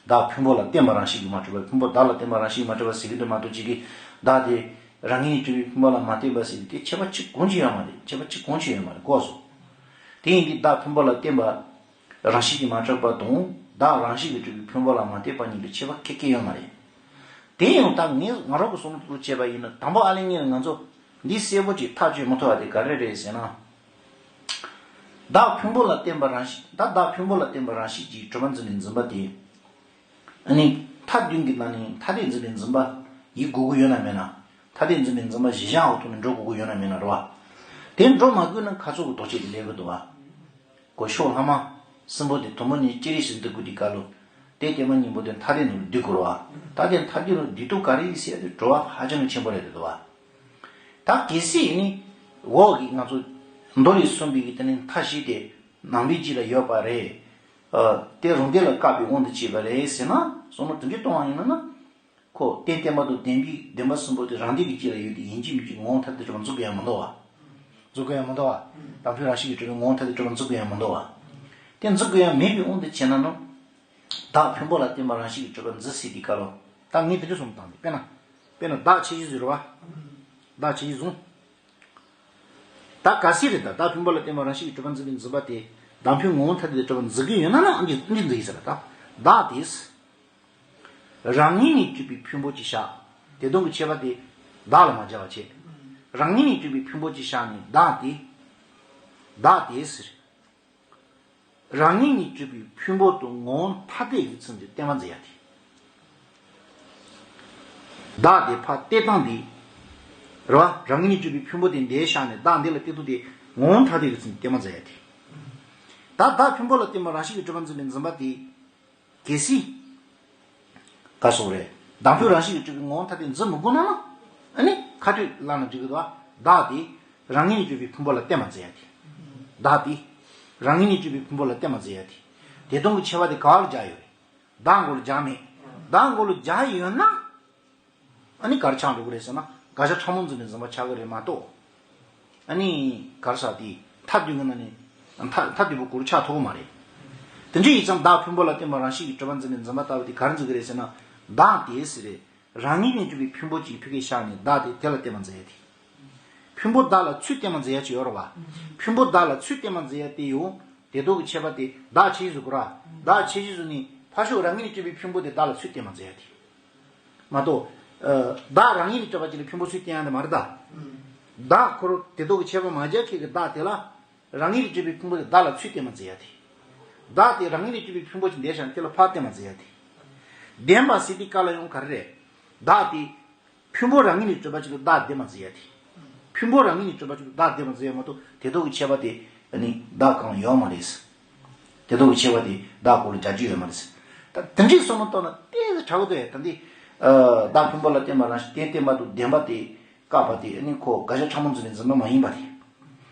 བདག་ཕུང་པོ་ལ་བརྟེན་པ་རང་བཞིན་གྱིས་མ་གྲུབ་པ། ཕུང་པོ་བདག་ལ་བརྟེན་པ་རང་བཞིན་གྱིས་མ་གྲུབ་པ་ཟེར་གྱི་འདུག་མ་གཏོགས་ཅིག་གིས་བདག་དེ་རང་ངོས་ནས་གྲུབ་པའི་ཕུང་པོ་ལ་མ་བརྟེན་པ་ཟེར་གྱི་དེ་ཁྱད་པར་ཆེ་གང་ཅི་ཡོད་མ་རེད། ཁྱད་པར་ཆེ་གང་ཅི་ཡོད་མ་རེད་གོ་སོང་། དེ་ཡིན་དུས་བདག་ཕུང་པོ་ལ་བརྟེན་པ་རང་བཞིན་གྱིས་མ་གྲུབ་པ་དང་བདག་རང་བཞིན་གྱིས་གྲུབ་པའི་ཕུང་པོ་ལ་མ་བརྟེན་པ་གཉིས་ལ་ཁྱད་པར་ཁྱད་ཁྱད་ཡོད་མ་རེད། དེ་ཡང་ད་ངས་ང་རང་གི་བསམ་བློ་བྱས་པ་ཡིན་ན་དང་པོ་ཨ་ལེ་ངས་ང་ཚོ་འདི་གསལ་པོ་ཅིག་ཐག་གཅོད་མི་ཐུབ་པ་དེ་ག་རེ་རེད་ཟེར་ན། བདག་ཕུང་པོ་ལ་བརྟེན་པ་རང་བཞིན། ད་བདག་ཕུང་པོ་ལ་བརྟེན་པ་རང་བཞིན་གྱིས་གྲུབ་པར་འཛིན་པའི་འཛིན་པ་དེ། ཨ་ནི་མཐའ་བདུན་གྱི་ནང་ནས་ཐ་དད་འཛིན་པའི་འཛིན་པ་ཡིན་དགོས་ཀྱི་ཡོད་ན་མེད་ན། ཐ་དད་འཛིན་པའི་འཛིན་པ་གཞི་བཞག་འོག་ཏུ་ནས་འགྲོ་དགོས་ཀྱི་ཡོད་ན་མེད་ན་རེད་བ། དེ་འགྲོ་མ་དགོས་ན་ཁ་ཚུགས་ཀྱི་ལྡོག་ཆས་དེ་ལེན་དགོས་འདུག་བ། གོ་ཤོག་ལྷག་མ་གསུམ་པོ་དེ་དུམ་བུ་ནས་ཅི་རིགས་ཤིག་འདུ་དགོས་དུས་སྐབས་ལ། དེ་ལྟད་མོ་གཉིས་པོ་དེ་ཐ་དད་ནང་ལ་འདུས་དགོས་རེད་བ། ད་དེ་ཐ་དད་ནང་འདུས་དུས་ག་རེ་ཡིན་ཟེར་ཡ་དེ་དྲི་བ་ཧ་ཅང་གི་ཆེན་པོ་རེད་འདུག་བ། ད་གལ་སྲིད་ནི་འོག་གི་ང་ཚོ་མདོ་ལས་གསུངས་པའི་གི་དེ་ནི་མཐའ་བཞི་དེ་ནང་པའི་རྒྱུད་ལ་ཡོད་པ་རེད། ཨ། དེ་རང་སྡེ་ལ་བཀག་པའི་དབང་དུ་བྱས་པ་རེད་ཟེར་ན། བསམ་བློ་དེ་འདྲ་གཏོང་བ་ཡིན་ན་ན། ཁོ་རྟེན་བརྟེན་པ་དང་ལྡན་པའི་བདེན་པ་གསུམ་པོ་དེ་རང་སྡེ་གི་རྒྱུད་ལ་ཡོད་དེ་ཡིན་གཅིག་མིན་གཅིག་ངོ་བོ་ཐ་དད་གྲུབ་པ་འཛིན་དགོས་ཡ་མི་འདུག་བ། འཛིན་དགོས་ཡ་མི་འདུག་བ། བདག་ཕུང་རང་བཞིན་གྱིས་གྲུབ་པའི་ངོ་བོ་ཐ་དད་གྲུབ་པ་འཛིན་དགོས་ཡ་མི་འདུག་བ། དེ་འཛིན་དགོས་ཡ་མེད་པའི་དབང་དུ་བྱས་ན་ནོ། བདག་ཕུང་པོ་ལ་བརྟེན་པ་རང་བཞིན་གྱིས་གྲུབ་པ་འཛིན་སྲིད་དེ་ག་ལོ། ད་ངས་དེ་འདྲ་གསུངས་བཏང་སྟེ། དཔེར་ན། དཔེར་ན་བདག་ཆོས་ཅན་ཟེར་བ། བདག་ཆོས་ཅན་བཟུང་། ད་གལ་སྲིད་རེད། ད་བདག་ཕུང་པོ་ལ་བརྟེན་པ་རང་བཞིན་གྱིས་གྲུབ་པ་འཛིན་པའི་འཛིན་པ་དེ་བདག་ཕུང་ངོ་བོ་ཐ་དད་དུ་གྲུབ་པ་འཛིན་གྱི་ཡོད་ན་ན་ཨང་ཅི་ཨང་ཅི་འཛིན་ཡིན་ཟེར་བ། ད་བདག་དེས་རང་ངོས་ནས་གྲུབ་པའི་ཕུང་པོ་ཅིག་བཞག་དེ་དོན་གྱི་ཁྱད་པར་དེ་བདག་ལ་མ་སྦྱར་བ་བྱས། རང་ངོས་ནས་གྲུབ་པའི་ཕུང་པོ་ཅིག་བཞག་ནས་བདག་དེ། བདག་དེ་ཟེར། རང་ངོས་ནས་གྲུབ་པའི་ཕུང་པོ་དང་ངོ་བོ་ཐ་དད་ཀྱི་ཚུལ་དུ་བརྟེན་པ་འཛིན་ཡ་དེ། བདག་དེ་ཕར་གཏད་སྟངས་འདི། རེད་བ། རང་ངོས་ནས་གྲུབ་པའི་ཕུང་པོ་དེ་འདིར་བཞག་ནས་བདག་འདི་ལ་གཏད་སྟངས་དེ་ངོ་བོ་ཐ་དད་ཀྱི་ཚུལ་དུ་བརྟེན་པ་འཛིན་ཡ་དེ། ད་བདག་ཕུང་པོ་ལ་བརྟེན་པ་རང་བཞིན་གྱིས་གྲུབ་པ་འཛིན་པའི་འཛིན་པ་དེ། གལ་སྲིད། ག་སོགས་རེད། བདག་ཕུང་རང་བཞིན་གྱིས་གྲུབ་པའི་ངོ་བོ་ཐ་དད་འཛིན་མི་དགོས་ན་ན། ཨ་ནི་ཁ་ཐུག་ལབ་ན་འགྲིག་གི་འདུག་བ། བདག་དེ་རང་ངོས་ནས་གྲུབ་པའི་ཕུང་པོ་ལ་བརྟེན་པ་འཛིན་ཡ་དེ། བདག་དེ་རང་ངོས་ནས་གྲུབ་པའི་ཕུང་པོ་ལ་བརྟེན་པ་འཛིན་ཡ་དེ། དེ་དོན་གྱི་ཁྱད་པར་དེ་ག་བར་སྦྱར་ཡོད་རེད། བདག་མགོ་ལ་སྦྱར་མེད། བདག་མགོ་ལ་རྒྱ་ཡོད་ན། ཨ་ནི་ག་རེ་ཆགས་འགྲོ་གི་རེད་ཟེར་ན། དགག་བྱ་ཕྲ་མོ་འཛིན་པའི་འཛིན་པ་ཆགས་ཀྱི་རེད་མ་གཏོགས། ཨ་ནི་ག་རེ་ཟེར་དེ། མཐའ་བསྡུས་ཀྱི་ནང་ནས། མཐའ་མཐའ་བསྡུས་པ་གོ་རུ་ཆགས་ཐུབ་ཀྱི་མ་རེད། དེ་འདྲ་ཡིན་ཙང་བདག་ཕུང་པོ་ལ་བརྟེན་པ་རང་བཞིན་གྱིས་གྲུབ་པར་འཛིན་པའི་འཛིན་པ་ལྟ་བུ་དེ་ག་རེ་འཛིན་གྱི་རེད་ཟེར་ན། བདག་དེ་ཟེར་རེད། རང་ཉིད་ནས་གྲུབ་པའི་ཕུང་པོ་གཅིག་ཕུད་ཀྱིས་བཞག་ནས་བདག་དེ་དེ་ལ་བརྟེན་པར་འཛིན་ཡ་དེ། ཕུང་པོ་བདག་ལ་ཚུར་བརྟེན་པར་འཛིན་ཡ་ཅིག་ཡོད་རེད་བ། ཕུང་པོ་བདག་ལ་ཚུར་བརྟེན་པར་འཛིན་ཡ་དེ་ཡང་དེ་ལྡོག་གི་ཁྱད་པར་དེ་བདག་ཆེད་བཟུང་དགོས་ར། བདག་ཆེད་བཟུང་ནས་ཕར་ཕྱོགས་རང་ཉིད་ནས་གྲུབ་པའི་ཕུང་པོ་དེ་བདག་ལ་ཚུར་བརྟེན་པར་འཛིན་ཡ་དེ། མ་གཏོགས། ཨ། བདག་རང་ཉིད་ནས་གྲུབ་པ་ཅིག་ལ་ཕུང་པོ་ཚུར་བརྟེན་ཡ་དེ་མ་རེད་ད། བདག་ཁོ་རང་དེ་ལྡོག་གི་ཁྱད་པར་མ་སྦྱར་མཁན་གྱི་བདག་དེ་ལ། རང་ཉིད་ནས་གྲུབ་པའི་ཕུང་པོ་དེ་བདག་ལ་ཚུར་བརྟེན་པར་འཛིན་ཡ་དེ། བདག་དེ་རང་ཉིད་ནས་གྲུབ་པའི་ཕུང་པོ་ཅིག་འདས་ཤིང་དེ་ལ་ཕར་བརྟེན་པར་འཛིན་ཡ་དེ། བརྟེན་པ་ཟེར་དེ་ག་ལ་ཡང་ག་རེ་རེད། བདག་དེ། ཕུང་པོ་རང་ཉིད་ནས་གྲུབ་པ་ཅིག་ལ་བདག་བརྟེན་པར་འཛིན་ཡ་དེ། ཕུང་པོ་རང་ཉིད་ནས་གྲུབ་པ་ཅིག་ལ་བདག་བརྟེན་པར་འཛིན་ཡ་མ་གཏོགས་དེ་ལྡོག་གི་ཁྱད་པར་དེ་ནི་བདག་གང་ཡོད་མ་རེད། དེ་ལྡོག་གི་ཁྱད་པར་དེ་བདག་གོ་ལ་རྒྱག་རྒྱུ་ཡོད་མ་རེད། ད་དེ་འདྲའི་བསམ་བློ་གཏོང་ན་ཏོག་ཙམ་དྲག་གི་འདུག་ཨེ། ད་འདི། ཨ། བདག་ཕུང་པོ་ལ་བརྟེན་པ་རང་བཞིན་བརྟེན་བརྟེན་པ་དང་ལྡན་པ་དེ། བཀག་པ་དེ་ནི་ཁོ་དགག་བྱ་ཕྲ་མོ་འཛིན་པའི་འཛིན་པ་མ་ཡིན་པ་དེ།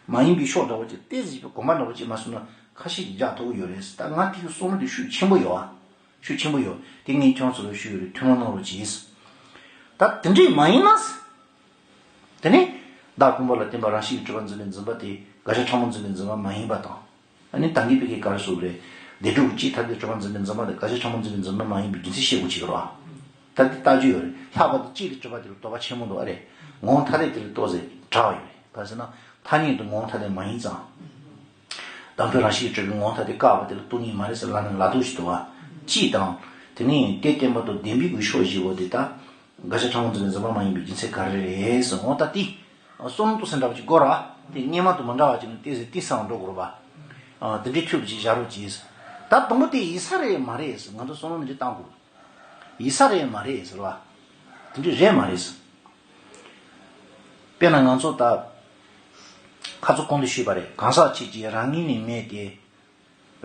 མ་ཡིན་པའི་ཕྱོགས་འདྲ་བོ་ཅིག་ཏོག་ཙམ་གོམས་པ་འདྲ་བོ་ཅིག་མ་སོང་ན་ཁ་ཤས་ཀྱིས་རྒྱག་ཐུབ་ཀྱི་ཡོད་རེད། ད་ང་དེ་གི་བསམ་བློ་དེ་ཤུགས་ཆེན་པོ་ཡོད་ཨ། ཤུགས་ཆེན་པོ་ཡོད། དེ་ངས་ཁྱོད་ཚོ་ལ་ཞུས་ཡོད་རེད། ཐུགས་སྣང་གནང་རོགས་གྱིས། ད་དེ་འདྲས་མ་ཡིན་ན། དེ་ནས་བདག་ཕུང་པོ་ལ་བརྟེན་པ་རང་བཞིན་གྱིས་གྲུབ་པར་འཛིན་པའི་འཛིན་པ་དེ་དགག་བྱ་ཕྲ་མོ་འཛིན་པའི་འཛིན་པ་མ་ཡིན་པ་དང་། ཨ་ནི་ད་གིན་བོད་སྐད་ག་རེ་ཟེར་དགོས་རེད། བདེན་གྲུབ་ཀྱི་སྤྱིའི་ཐ་དད་གྲུབ་པར་འཛིན་པའི་འཛིན་པ་དེ་དགག་བྱ་ཕྲ་མོ་འཛིན་པའི་འཛིན་པ་མ་ཡིན་པའི་རྒྱུ་མཚན་བཤད་དགོས་ཀྱི་རེད་བ། ད་འདི་ལྟ་རྒྱུ་ཡོད་རེད། ལྷག་པར་དུ་སྤྱི་དང་གྲུབ་པ་དེ་ལ་དོགས་པ་ཆེན་པོ་འདུག་ཨ་རེད། ངོ་བོ་ཐ་དད་དེ་ལ་ཏོག་ཙམ་དྲག་པ་ཡོད་རེད། ག་རེ་ཟེར་ན། ཐ་སྙད་དུ་ངོ་བོ་ཐ་དད་མ་ཡིན་ཙང་། བདག་ཕུང་རང་བཞིན་གྱིས་གྲུབ་པའི་ངོ་བོ་ཐ་དད་བཀག་པ་དེ་ལ་སྟོང་ཉིད་མ་རེད་ཟེར་ལབ་ན་ལབ་རྟོག་ཞིག་འདུག་བ། སྤྱི་དང་། དེ་ནས་དེ་བརྟེན་པ་དང་ལྡན་པའི་གི་ཕྱོགས་བཞི་པོ་དེ་ད། དགག་བྱ་ཕྲ་མོ་འཛིན་པའི་འཛིན་པ་མ་ཡིན་པའི་རྒྱུ་མཚན་ག་རེ་རེད་ཟེར། འོ་ད་དེ། བསམ་བློ་གཏོང་ས་འདྲ་བ་ཅིག་དགོས་ར། དེ་སྔོན་མ་དང་མི་འདྲ་བ་ཅིག་ནས་ཏོག་ཙམ་གཏིང་ཟབ་འགྲོ་དགོས་རེད་པ། དེ་འདྲའི་ཐུགས་ལ་ཅིག་བཞག་རོགས་གྱིས། ད་དང་པོ་དེ་ཡིན་ས་རེད་མ་རེད་ཟེར་ང་ཚོ་བསམ་བློ་འདི་འདྲ་བཏང་དགོས། ཡིན་ས་རེད་མ་རེད་ཟེར་བ། དེ་འདྲ་རེད་མ་རེད་ཟེར། དཔེར་ན་ང་ཚོ་ད། ཁ་ཚོ་གོང་དུ་ཞུས་པ་རེད། གང་ཟག་ཆོས་ཅན་རང་ངོས་ནས་མེད་དེ།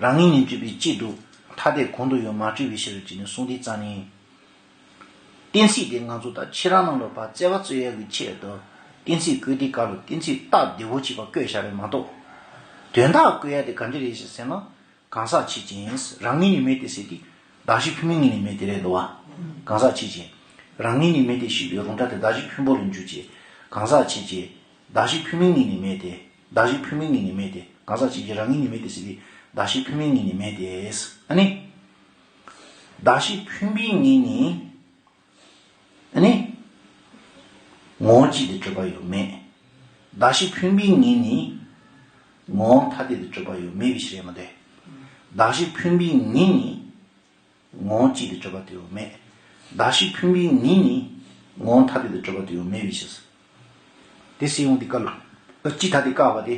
རང་ངོས་ནས་གྲུབ་པའི་སྤྱི་དང་ཐ་དད་གང་དུ་ཡང་མ་གྲུབ་པའི་ཕྱིར་ཅེས་ནས་གསུངས་དུས་ཙང་ནས། གཏན་ཚིགས་དེ་ང་ཚོ་ད་ཁྱེད་རང་རྣམས་ལ་ཕར་རྩོད་པ་རྩོད་ཡག་གི་ཆེད་དུ་གཏན་ཚིགས་བཀོད་དུས་སྐབས་ལ་གཏན་ཚིགས་སྟབས་བདེ་པོ་བྱས་པ་བཀོད་བཞག་རེད་མ་གཏོགས། དོན་དག་བཀོད་ཡག་དེ་ག་འདྲ་རེད་ཞེས་ཟེར་ན། གང་ཟག་ཆོས་ཅན། རང་ངོས་ནས་མེད་དེ་ཟེར་དུས། གདགས་གཞི་ཕུང་པོའི་ངོས་ནས་མེད་དེ་རེད་འདུག་བ། གང་ཟག་ཆོས་ཅན། རང་ངོས་ནས་མེད་དེ་ཞེས་པའི་རུང་སྒྲ་དེ་གདགས་གཞི་ཕུང་པོ་ལ་འཇུག་ཅེས། གང་ཟག་ཆོས་ཅན། གདགས་གཞི་ཕུང་པོའི་ངོས་ནས་མེད་དེ། གདགས་གཞི་ཕུང་པོའི་ངོས་ནས་མེད་དེ། གང་ཟག་ཆོས་ཅན་རང་ངོས་ནས་མེད་དེ་ཟེར་དུས། གདགས་གཞི་ཕུང་པོའི་ངོས་ནས་མེད་དེ། ཨ་ནི། གདགས་གཞི་ཕུང་པོའི་ངོས་ནས། ཨ་ནི། ངོ་བོ་གཅིག་ཏུ་གྲུབ་པ་ཡང་མེད། གདགས་གཞི་ཕུང་པོའི་ངོས་ནས། ངོ་བོ་ཐ་དད་དུ་གྲུབ་པ་ཡང་མེད་པའི་ཕྱིར་ཡིན་མ་དེ། གདགས་གཞི་ཕུང་པོའི་ངོས་ནས། ངོ་བོ་གཅིག་ཏུ་གྲུབ་པ་དེ་ཡང་མེད། གདགས་གཞི་ཕུང་པོའི་ངོས་ནས། ངོ་བོ་ཐ་དད་དུ་གྲུབ་པ་དེ་ཡང་མེད་པའི་ཕྱིར། དེ་སྲིད་ཡོང་དུས་སྐབས་ལ། སྤྱི་ཐ་དད་བཀག་པ་དེ།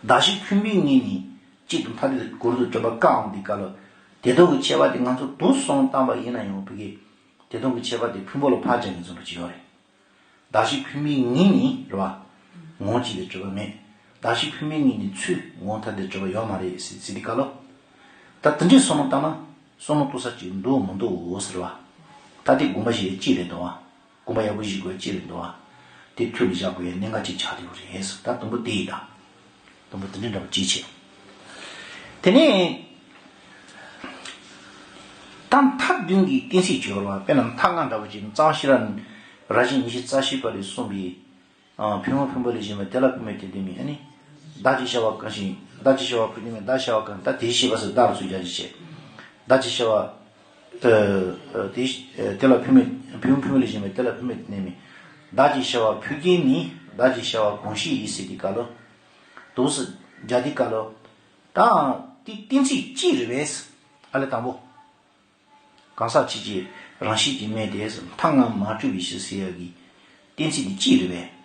གདགས་གཞི་ཕུང་པོའི་ངོས་ནས་སྤྱི་དང་ཐ་དད་གང་དུ་གྲུབ་པ་བཀག་འོང་དུས་སྐབས་ལ། དེ་དག་གི་ཁྱད་པར་དེ་ང་ཚོ་དུ་གསུམ་བཏང་པ་ཡིན་ན་ཡང་བོད་སྐད། དེ་དག་གི་ཁྱད་པར་དེ་ཕུང་པོ་ལ་ཕར་སྦྱར་ནས་བཟུང་བ་ཅིག་ཡོད་རེད། གདགས་གཞི་ཕུང་པོའི་ངོས་ནས་རེད་བ། ངོ་བོ་གཅིག་ཏུ་གྲུབ་པ་མེད། གདགས་གཞི་ཕུང་པོའི་ངོས་ནས་ཚུར་ངོ་བོ་ཐ་དད་གྲུབ་པ་ཡོད་མ་རེད་ཟེར་ཟེར་དུས་སྐབས་ལ། ད་དེ་འདྲའི་བསམ་བློ་བཏང་ན་བསམ་བློ་གཏོང་ས་ཅིག་འདུག་མི་འདུག་ཟེར་བ། ད་དེ་དགོངས་པ་བཞེས་ཡས་གཅིག་རེད་འདུག་བ། དགོངས་པ་ཡག་པོ་བཞེས་དགོས་ཡས་གཅིག་རེད་འདུག་བ། དེ་ཐུགས་ལ་བཞག་དགོས་ཡས་གནད་འགག་ཅིག་ཆགས་བསྡད་ཡོད་རེད་ཟེར། ད་དང་པོ་དེ་ཡིན་ད། དང་པོ་དེ་འདྲ་འདྲ་པོ་ཅིག་བྱས། དེ་ནས། ད་མཐའ་བདུན་གྱི་གཏན་ཚིགས་སྦྱོར་བ་དཔེར་ན་མཐའ་ལྔ་འདྲ་པོ་ཅིག་རྩ་བ་ཤེས་རབ་ར་བཞི་ཉི་ཤུ་རྩ་བཞི་པ་ལས་གསུངས་པའི། ཨ། ཕུང་པོ་ཕུང་པོ་ལས་གཞན་པའི་དེ་ལ་ཕུང་པོའི་དོན་དེ་མིན་ཨ་ནི། བདག་ཅེས་བྱ་བ་གང་ཞིག་བདག་ཅེས་བྱ་བ་ཕུང་དོན་མིན་བདག་བྱ་བ་གང་ད་དེ་ཤེས་པ་ཟེར་བདག་ལ་ཚུར་སྦྱར་གྱི་བྱས། བདག་ཅེས་བྱ་བ། ཨ། དེ་དེ་ལ་ཕུང་པོའི་ཕུང་པོ་ཕུང་པོ་ལས་གཞན་པའི་དེ་ལ་ཕུང་པོའི་དོན་དེ་མིན། བདག་ཅེས་བྱ་བ་ཕུང་དོན་མིན་བདག་ཅེས་བྱ་བ་གང་ཞིག་ཡིན་ཟེར་དུས་སྐབས་ལ། དུ་སུ་སྦྱར་དུས་སྐབས་ལ། ད་དེ་གཏན་ཚིགས་གཅིག་རེད་པས། ཨ་ལས་དང་པོ། གང་ཟག་ཆོས་ཅན་རང་བཞིན་གྱིས་མེད་དེ་མཐའ་ལྔ་མ་གྲུབ་པའི་ཕྱིར་ཟེར་ཡག་གི་གཏན་ཚིགས་དེ་གཅིག་རེད་པས།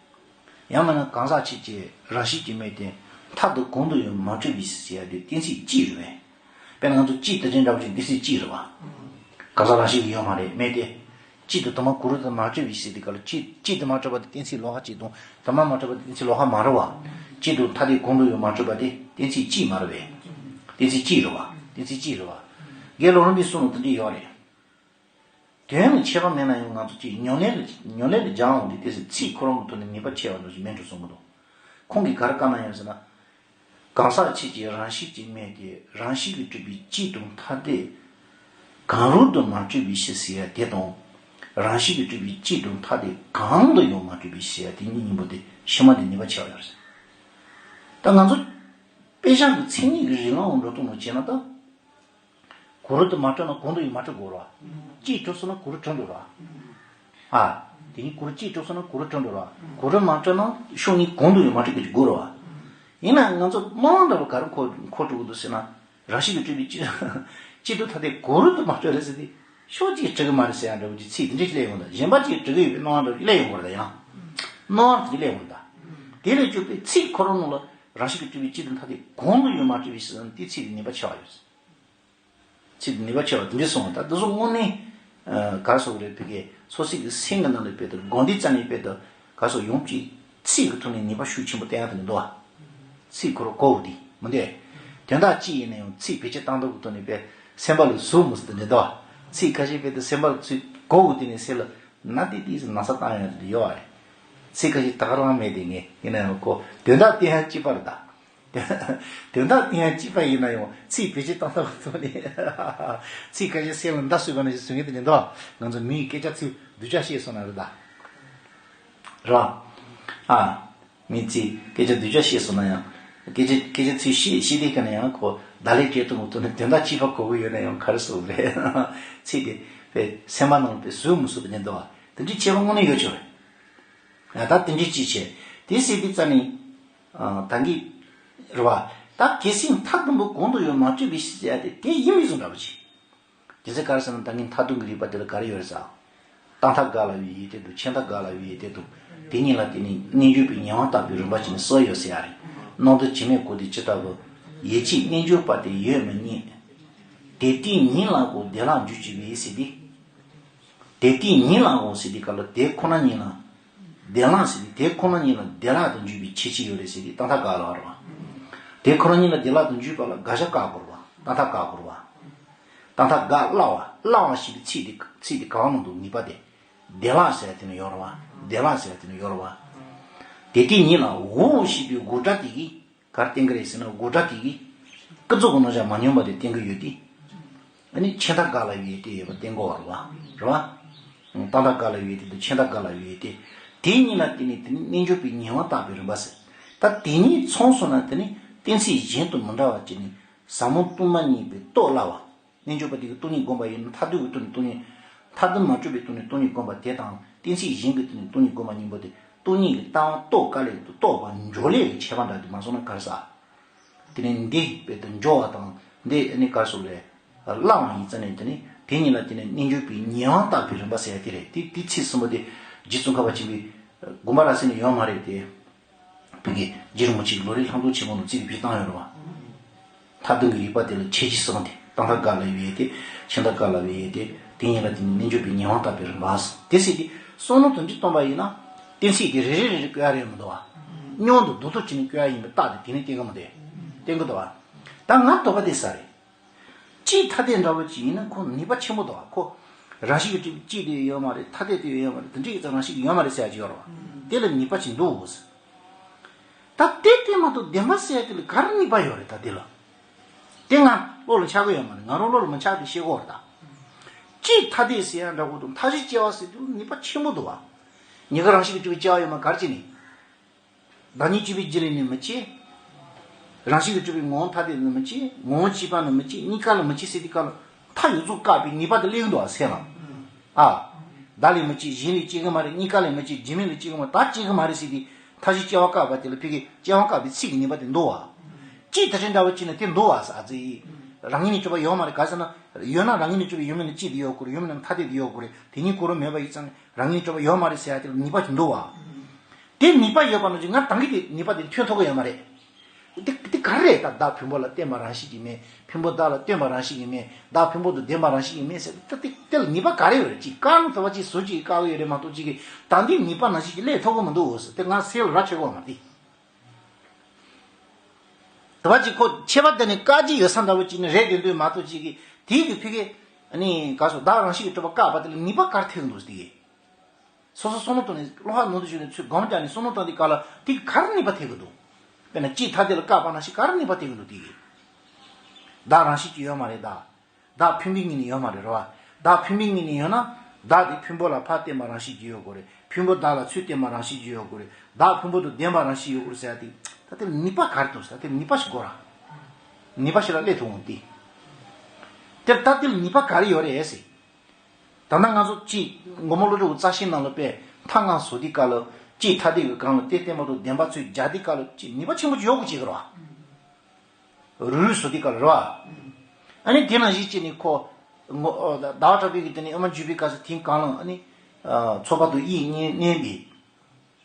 ཡང་མིན་ན་གང་ཟག་ཆོས་ཅན་རང་བཞིན་གྱིས་མེད་དེ་མཐའ་དང་གང་དུ་ཡང་མ་གྲུབ་པའི་ཕྱིར་ཟེར་ཡག་དེ་གཏན་ཚིགས་གཅིག་རེད་པས། དཔེར་ན་ང་ཚོ་སྤྱི་དེ་འདྲ་འདྲ་བོ་ཅིག་གཏན་ཚིགས་གཅིག་རེད་བ། གང་ཟག་རང་བཞིན་གྱིས་ཡོད་མ་རེད་མེད་དེ། སྤྱི་དང་དུ་མ་གང་རུང་དུ་མ་གྲུབ་པའི་ཕྱིར་དེ་ག་ལ་སྤྱི་སྤྱི་དུ་མ་གྲུབ་པ་དེ་གཏན་ཚིགས་ལོགས་ཀ་གཅིག་དང་དུ་མ་མ་གྲུབ་པ་དེ་གཏན་ཚིགས་ལོགས་ཀ་མ་རེད་བ། སྤྱི་དང་ཐ་དད་གང་དུ་ཡང་མ་གྲུབ་པ་དེ་གཏན་ཚིགས་གཅིག་མ་རེད་པས། གཏན་ཚིགས་གཅིག་རེད་བ། གཏན་ཚིགས་གཅིག་རེད་བ། རྒན་ལོ་རིམ་པའི་གསུང་ལ་དེ་འདྲ་ཡོད་རེད། དོན་ལ་ཁྱད་པར་མེད་ན་ཡང་ང་ཚོ་གཅིག་ཉམས་ལེན་ལ་ཉམས་ལེན་ལ་སྦྱང་འོང་དུས་ཏོག་ཙམ་ཚིག་ཁོ་རང་གི་ཐོག་ནས་ངེས་པ་ཆེ་བ་འདྲ་ཞིག་མེད་འགྲོ་བསམ་གྱི་འདུག་ཁོང་གིས་ག་རེ་བཀའ་གནང་ཡོད་ཟེར་ན། གང་ཟག་ཆོས་ཅན་རང་བཞིན་གྱིས་མེད་དེ་རང་བཞིན་གྱིས་གྲུབ་པའི་སྤྱི་དང་ཐ་དད་ གང་རུང་དུ་མ་སྤྲོས་པའི་ཕྱིར་ཟེར་ཡ་དེ་དང་། རང་བཞིན་གྱིས་སྤྲོས་པའི་སྤྱི་དང་ཐ་དད་གང་དུ་ཡང་མ་སྤྲོས་པའི་ཕྱིར་ཟེར་ཡ་དེ་གཉིས་གཉིས་པོ་དེ་ཕྱི་མ་དེ་ནུས་པ་ཆེ་བ་ཡོད་རེད། ད་ང་ཚོ་དཔེ་བཞག་གི་མཚན་ཉིད་ཀྱི་རིགས་ལམ་འགྲོ་སྟངས་ནང་བྱས་ན་ད། གུ་རུ་དུ་མ་སྤྲོས་ན་གང་དུ་ཡང་མ་སྤྲོས་དགོས་རེད་བ། གཅིག་གྲུབ་སོང་ན་གུ་རུ་གྲུབ་འགྲོ་རེད་བ། ཨ། དེ་ནི་གུ་རུ་གཅིག་གྲུབ་སོང་ན་གུ་རུ་གྲུབ་འགྲོ་རེད་བ། གུ་རུ་མ་སྤྲོས་ན་ཕྱོགས་གཉིས་གང་དུ་ཡང་མ་སྤྲོས་ཀྱི་དགོས་རེད་བ། ཡིན་ན་ང་ཚོ་སྨོན་ལམ་འདྲ་བོ་ག་རེ་འཁོར་འཁོར་འགྲོ་གི་འདུག་ཟེར་ན། རང་བཞིན་གྱིས་སྤྲོས་པའི་སྤྱི་སྤྱི་དང་ཐ་དད་གུ་རུ་དུ་མ་སྤྲོས་རེད་ཟེར་ཏེ། ཕྱོགས་གཅིག་གྲུབ་ཀྱི་མ་རེད་ཟེར་ཡ་འདྲ་བོ་ཅིག་ཚིག་དེ་འདྲ་ཅིག་སླེབས་ཡོང་ད། གཞན་པ་ཅིག་གྲུབ་ཀྱི་ཡོད་པའི་སྣང་བ་འདྲ་བོ་ཅིག་སླེབས་ཡོང་གི་རེད་ད་ཡང་། སྣང་བ་དེ་སླེབས་ཡོང་གི་རེད་ད། དེ་ལས་བརྒྱུད་པའི་ཚིག་ཁོ་རང་ནང་ལ་རང་བཞིན་གྱིས་སྤྲོས་པའི་སྤྱི་དང་ཐ་དད་གང་དུ་ཡང་མ་སྤྲོས་པའི་ཕྱིར་ཟེར་ན་དེའི་ཚིག་དེ་ནུས་པ་ཆེ་བ་ཡོད། ཚིག་དེ་ནུས་པ་ཆེ་བ་དེ་འདྲ་སོང་བ་ད་དེ་ཚོ་དངོས་གནས། ཨ། ག་རེ་ཟེར་དགོས་རེད། ཕ་གིའི་སོ་སོའི་གི་སེམས་ཀྱི་ནང་ལ་དཔེ་དེ་དགོངས་འདུས་རྩ་ནས་དཔེ་དེ་ག་རེ་ཟེར་ཡོངས་ཀྱི་ཚིག་གི་ཐོག་ནས་ནུས་པ་ཤུགས་ཆེན་པོ་བསྟན་ཡ་དེ་འདྲ་འདུག་བ། ཚིག་ཁོ་རང་གོ་བོ་དེ་མི་འདུག་དོན་དག་གཅིག་ཡིན་ན་ཡང་ཚིག་བེད་སྤྱོད་བཏང་སྟངས་ཀྱི་ཐོག་ནས་དཔེ་སེམས་པ་ལ་ཟུག་མི་སྲིད་དེ་འདྲ་འདུག་བ། ཚིག་ཁ་ཤས་དཔེ་དེ་སེམས་པ་ལ་ཚིག་གོ་བོ་དེ་ནས་སེམས་ལ་ན་ཏི་ཏི་ཟེར་ན་ས་བཏང་ཡ་དེ་འདྲ་ཡོད་བ་རེད། ཚིག་ཁ་ཤས་ད་ག་རང་མེད་དེ་ངས་ཡིན་ན་ཡང་ཁོ་དོན་དག་བསྟན་ཡ་གཅིག་པ་རེད་ད། དོན་དག་དེ་ཡང་གཅིག་པ་ཡིན་ན་ཡང་ཚིག་བེད་སྤྱོད་བཏང་སྟངས་ཐོག་ནས། ཚིག་ཁ་ཤས་སེམས་ལ་མདའ་གསོད་པ་ནང་བཞིན་བཟོ་མཁན་དེ་འདྲ་འདུག་ང་ཚོ་མི་ཡི་སྐད་ཆ་ཚིག་སྡུག་ཅག་བཤད་སོང་ན་རེད་ད། རེད་བ། ཨ། མི་ཚིག་སྐད་ཆ་སྡུག་ཅག་བཤད་སོང་ན་ཡང་། སྐད་ཆ་སྐད་ཆ་ཚིག་བཤད་བཤད་དུས་ཀ་ན་ཡང་ཁོ་བརྡ་ལན་སྤྲད་ཐུབ་མི་ཐུབ་ན་དོན་དག་གཅིག་པ་གོ་གི་ཡོད་ན་ཡང་ག་རེ་ཟེར་དགོས་རེད། ཚིག་དེ་དཔེ་སེམས་པ་ནང་དཔེ་ཟུག་མི་ཟུག་དེ་འདྲ་འདུག་བ། དེ་འདྲའི་ཁྱད་པར་དངོས་གནས་ཡོད་ཆོག་རེད། ད་དེ་འདྲའི་ཅི་བྱེད། དེ་ཟེར་དུས་ཙ་ནི། ཨ། ད་གི། རེད་བ། ད་གལ་སྲིད་མཐའ་བདུན་པོ་གང་དུ་ཡང་མ་སྤྲོས་པའི་ཕྱིར་ཟེར་ཡ་དེ་དེ་ཡིན་མིན་སོང་འདྲ་པོ་ཅིག་དེ་ཚེ་ག་རེ་ཟེར་ན་ད་གི་མཐའ་བདུན་གྱི་རིགས་པ་དེ་ལ་ག་རེ་ཡོད་རེད་ཟེར། རྟག་མཐའ་འགགས་ལ་བའི་ཡོན་ཏན་དང་ཆད་མཐའ་འགགས་ལ་བའི་ཡོན་ཏན་དང་། དེ་གཉིས་ལ་བརྟེན་ནས་རྣལ་འབྱོར་པའི་ཉེ་བར་བཏགས་པའི་རིམ་པ་བྱས་ནས་སུ་ཡོད་ཟེར་ཡ་རེད། སྣང་དུ་བྱེད་མེད་སྐོར་དེ་ཇི་ལྟ་བུ། ཡིད་ཆེས་རྣལ་འབྱོར་པ་དེ་ཡོད་མི་རྙེད། དེ་ལྟས་ཉིད་ལ་གོ་བདེ་བླག་འཇུག་ཅིག་བས་ཟེར་ཏེ། དེ་ལྟས་ཉིད་ལ་གོ་ཟེར་དུས་སྐབས་ལ་དེ་ཁོ་ན་ཉིད་ལ། བདེ་བླག་ཟེར་དུས་དེ་ཁོ་ན་ཉིད་ལ་བདེ་བླག་ཏུ་འཇུག་པའི་ཁྱད་ཆོས་ཡོད་རེད་ཟེར་དུས་རྟག་མཐའ་འགགས་ལ་བ་རེད་བ། དེ་ཁོ་ན་ཉིད་ལ་བདེ་བླག་ཏུ་འཇུག་པ་ལ་དགག་བྱ་བཀག་དགོས་རེད་བ། རྟག་མཐའ་བཀག་དགོས་རེད་བ། རྟག་མཐའ་འགགས་སླ་བ་སླ་བ་ཞེས་པའི་ཚིག་དེ་ཚིག་དེ་གང་ནང་དུ་ངེས་པ་དེ། བདེ་བླག་ཟེར་དེ་ནི་ཡོད་རེད་བ། བདེ་བླག་ཟེར་དེ་ནི་ཡོད་རེད་བ། དེ་ལྟས་ཉིད་ལ་འོ་ཞེས་པའི་དགོད་སྒྲ་དེ་གིས། ག་རེ་བསྟན་གྱི་རེད་ཟེར་ན་དགོད་སྒྲ་དེ་གིས། ཀུན་རྫོབ་ཀྱི་རྣམ་གཞག་མ་སྙོམས་པ་དེ་བསྟན་གྱི་ཡོད་དེ། ཨ་ནི་ཆད་མཐའ་འགགས་ལ་བའི་ཡོན་ཏན་ཡོད་པ་བསྟན་གྱི་ཡོད་རེད་བ། རེད་བ། རྟག་མཐའ་འགགས་ལ་བའི་ཡོན་ཏན་དང་ཆད་མཐའ་འགགས་ལ་བའི་ཡོན་ཏན། དེ་གཉིས་ལ་བརྟེན་ནས་དེ་ནི་རྣལ་འབྱོར་པའི་ཉེ་བར་བཏགས་པའི་རིམ་པ་ཟེར། ད་དེ་གཉིས་ཚང་སོང་ན་དེ་ནི་གཏན་ཚིགས་གཞན་དང་མི་འདྲ་བ་བྱས་ནས་ཟབ་མོ་སྟོང་པ་ཉིད་པའི་རྟོགས་སླ་བ། རྣལ་འབྱོར་པ་དེ་གིས་སྟོང་ཉིད་བསྒོམ་པ་ཡིན་ན་མཐའ་བདུན་གྱི་སྟེང་ནས་སྟོང་ཉིད། མཐའ་བདུན་མ་གྲུབ་པའི་སྟེང་ནས་སྟོང་ཉིད་བསྒོམ་པ་དེ་དང་གཏན་ཚིགས་གཞན་གྱི་སྟེང་ནས་སྟོང་ཉིད་བསྒོམ་པ་གཉིས་པོ་དེ་སྟོང་ཉིད་ཀྱི་ལྟ་བ་རྟོགས་དཀའ་ལས་དང་རྟོགས་པ་འཇོག་ལས་ཀྱི་ཁྱད་པར་འདྲ་དེ་མ་སོང་ན་ག་རེ་ཟ། དེ་ནས་འདི་དཔེ་དེ་འཇོག་པ་དང་འདི་ནི་ག་རེ་ཟེར་རེད། སླ་བ་ཡིན་ཙང་ནས་དེ་ནི་དེ་གཉིས་ལ་དེ་ནི་རྣལ་འབྱོར་པའི་ཉེ་བར་བཏགས་པའི་རིམ་པ་ཟེར་ཡ་དེ་རེད། དེ་དེ་ཚིག་གསུམ་པོ་དེ་རྗེ་ཙོང་ཁ་པ་ཆེན་པོས་དགོངས་པ་རབ་གསལ་ནས་ཡོད་མ་རེད་དེ། བོད་ཀྱི་རྗེ་རིན་པོ་ཆེ་གི་ལམ་རིམ་ལྷག་མཐོང་ཆེན་མོ་ནང་ཚིག་དེ་བྲིས་བཏང་ཡོད་རེད་བ། མཐའ་བདུན་གྱི་རིགས་པ་དེ་ལ་ཁྱད་ཆོས་གསུམ་སྟེ། རྟག་མཐའ་འགགས་ལ་བའི་ཡོན་ཏན། ཆད་མཐའ་འགགས་ལ་བའི་ཡོན་ཏན། དེ་གཉིས་ལ་བརྟེན་ནས་རྣལ་འབྱོར་པའི་ཉེ་བར་བཏགས་པའི་རིམ་པ་ཟེར། དེ་ཟེར་དུས་བསམ་མནོ་དོན་གྱིས་སྟོན་པ་ཡིན་ན། གཏན་ཚིགས་དེ་རེ་རེ་རེ་རེ་བཀོད་ཡ་རེད་མི་འདུག་བ། མཉམ་དུ་བསྡུ་ཐུབ་བྱས་ནས་བཀོད་ཡ་ཡིན་པའི་རྟགས་དེ་དེ་ནས་བསྟན་གྱི་མི་འདུག་བསྟན་གྱི་འདུག་བ། ད་ང་དོགས་པ་དེ་ཟ་རེད། སྤྱི་ཐ་དད་འདྲ་བོ་ཅིག་ཡིན་ན་ཁོ་ནུས་པ་ཆེན་པོ་འདུག་བ། ཁོ་རང་བཞིན་གྱིས་གྲུབ་པའི་སྤྱི་དེ་ཡོད་མ་རེད། ཐ་དད་དེ་ཡོད་མ་རེད། དེ་འདྲའི་ཙམ་རང་བཞིན་གྱིས་ཡོད་མ་རེད་ཟེར་ཡ་ཅིག་ཡོད་རེད་བ། དེ་ལ་ནུས་པ་ཅིག་འདུག་ཟེར། ད་དེ་དེ་མ་གཏོགས་བདེན་པ་ཟེར་ཡ་དེ་ལ་ག་རེ་ནུས་པ་ཡོད་རེད་ད་དེ་ལ། དེ་ང་བློ་ལ་འཆར་གི་ཡོད་མ་རེད། ང་རང་བློ་ལ་མི་འཆར་དེ་བཤད་དགོས་རེད་ད། སྤྱི་ཐ་དད་ཟེར་ཡ་འདྲ་བོ་དང་མཐའ་བཞི་སྐྱེ་བ་ཟེར་དུས་ནུས་པ་ཆེན་པོ་འདུག་བ། ཉེ་བར་རང་བཞིན་གྱིས་གྲུབ་པའི་སྐྱེ་བ་ཡོད་མ་ག་རེ་བྱས་ནས། བདག་ཉིད་གཅིག་པུའི་རྒྱུ་ལས་ནི་མི་སྐྱེ། རང་བཞིན་གྱིས་གྲུབ་པའི་ངོ་བོ་ཐ་དད་ནི་མི་སྐྱེ། ངོ་བོ་གཅིག་པ་ནི་མི་སྐྱེ། གཉིས་ཀ་ལ་མི་སྐྱེ་ཟེར་དུས་སྐབས་ལ་མཐའ་ཡོངས་རྫོགས་བཀག་པའི་ནུས་པ་དེ་སླེབས་འདུག་བ་སེམས་ལ། ཨ། བདག་ལས་མི་སྐྱེ། གཞན་ལས་སྐྱེ་གི་མ་རེད། གཉིས་ཀ་ལས་མི་སྐྱེ། རྒྱུ་མེད་ལས་སྐྱེ་གི་མ་རེད། ད་སྐྱེ་གི་མ་རེད་ཟེར་དུས་མཐའ་བཞི་སྐྱེ་བ་བཀག་པ་དེ་ལ་ཕ་གིའི་སྐྱེ་བ་བཀག་པའི་ཚིག་གི་ནུས་པ་དེ་འདུག་བ། སྤྱི་དེ་འདྲ་འདྲ་བོ་ཅིག་ནི་དེ་འདུག་བ་ཟེར་ཨ་ཙི། རང་ངོས་ནས་གྲུབ་པ་ཡོད་མ་རེད། ག་ཟེར་ན། ཡོད་ན་རང་ངོས་ནས་གྲུབ་པའི་ཡོད་མེད་ནི་སྤྱི་དེ་ཡོད་དགོས་རེད། ཡོད་མེད་ན་ཐ་དད་དེ་ཡོད་དགོས་རེད། དེ་གཉིས་གོ་རིམ་མེད་པ་ཡིན་ཙང་ནས་རང་ངོས་ནས་གྲུབ་པ་ཡོད་མ་རེད་ཟེར་ཡ་དེ་ལ་ནུས་པ་ཅིག་འདུག་བ། དེ་ནུས་པ་ཡོད་པ་ནང་བཞིན་ང་རང་གིས་དེ་ནུས་པ་དེ་ཐོན་ཐུབ་ཀྱི་ཡོད་མ་རེད། དེ་དེ་ག་རེ་རེད་ད། བདག་ཕུང་པོ་ལ་བརྟེན་པ་རང་བཞིན་གྱིས་མེད། ཕུང་པོ་བདག་ལ་ལྟོས་པ་རང་བཞིན་གྱིས་མེད། བདག་ཕུང་པོ་དང་ལྡན་པ་རང་བཞིན་གྱིས་མེད་ཟེར་ད་དེ་དེ་ལ་ནུས་པ་ག་རེ་ཡོད་རེད། ཅིག་བཀག་ན་ཐུབ་པ་ཅིག་ཟུར་ཅིག་བཀག་གི་ཡོད་རེད་མ་གཏོགས་ཅིག་གིས་ད་འདི་ནུས་པ་ནང་བཞིན་གྱིས་སླེབས་ཐུབ་ཀྱི་མི་འདུག་ཟེར་དེ་ང་སེམས་ལ་ར་ཆོད་ཀྱི་ཡོད་མ་རེད། དེ་བ་ཅིག་ཁོ་ཁྱད་པར་དེ་ནི་བཀག་རྒྱུ་ཡོད་ས་འདྲ་བོ་ཅིག་ནི་རེད་དེ་འདུག་མ་གཏོགས་ཅིག་གིས་དེའི་གི་ཕི་གི་ཨ་ནི་ག་སོ་བདག་རང་བཞིན་གྱིས་གྲུབ་པ་བཀག་པ་དེ་ལ་ནུས་པ་ག་རེ་ཐེབས་ཀྱི་འདུག་ཟེར་དེ་གི། སོ་སོ་བསམ་བློ་བཏང་ནས་བློ་ཁ་ནང་དུ་བཅུག་ནས་ཚུར་སྒོམ་རྒྱག་ནས་བསམ་བློ་བཏང་དུས་སྐབས་ལ་དེ་ག་རེ་ནུས་པ་ཐེབས་ཀྱི་འདུག་དཔེར་ན་སྤྱི་ཐ་དད་ལ་བཀག་པ་ནང་བཞིན་ག་རེ་ནུས་པ་ཐེབས་ཀྱི་འདུག་དེ་གི། བདག་རང་བཞིན་གྱིས་ཡོད་མ་རེད་ད། བདག་ཕུང་པོའི་ངོས་ནས་ཡོད་མ་རེད། རེད་བ། བདག་ཕུང་པོའི་ངོས་ནས་ཡོད་ན། བདག་དེ་ཕུང་པོ་ལ་ཕར་བརྟེན་པ་རང་བཞིན་གྱིས་ཡོད་དགོས་རེད། ཕུང་པོ་བདག་ལ་ཚུར་བརྟེན་པ་རང་བཞིན་གྱིས་ཡོད་དགོས་རེད། བདག་ཕུང་པོ་དང་ལྡན་པ་རང་བཞིན་ཡོད་དགོས་རེད་ཟེར་ཡ་དེ། ད་དེ་ལ་ནུས་པ་ག་རེ་འདུག་ཟེར། ད་དེ་ལ་ནུས་པ་ཞིག་དགོས་ར། ནུས་པ་ཞིག་ལ་སླེབས་ཐུབ་འོང་དེ། དེ་ད་དེ་ལ་ནུས་པ་ག་རེ་ཡོད་རེད་ཟེར། ད་ལྟ་ང་ཚོ་གཅིག་མགོན་པོ་ཀླུ་སྒྲུབ་ཀྱི་རྩ་ཤེས་ནང་ལ་དཔེ་མཐའ་ལྔ་བཟོ་དུས་སྐབས་ལ་གཅིག་ཐ་དད་ཀྱི་སྒང་ལ་དེ་བརྟེན་པ་དང་ལྡན་པ་ཚུར་སྦྱར་དུས་སྐབས་ལ་གཅིག་ནུས་པ་ཆེན་པོ་ཅིག་ཡོད་དགོས་ཀྱི་རེད་བ། རུས་རུས་བཟོ་དུས་སྐབས་ལ་རེད་བ། ཨ་ནི་དེ་ནང་བཞིན་གཅིག་ནི་ཁོ་ངོ་ཟླ་བ་གྲགས་པའི་གི་དེ་ནི་ཨ་མ་འཇུ་པའི་སྐབས་སུ་དེང་གང་ལ་ཨ་ནི་ཚོགས་པ་དང་དབྱིག་གཉེན་གཉེན་པའི།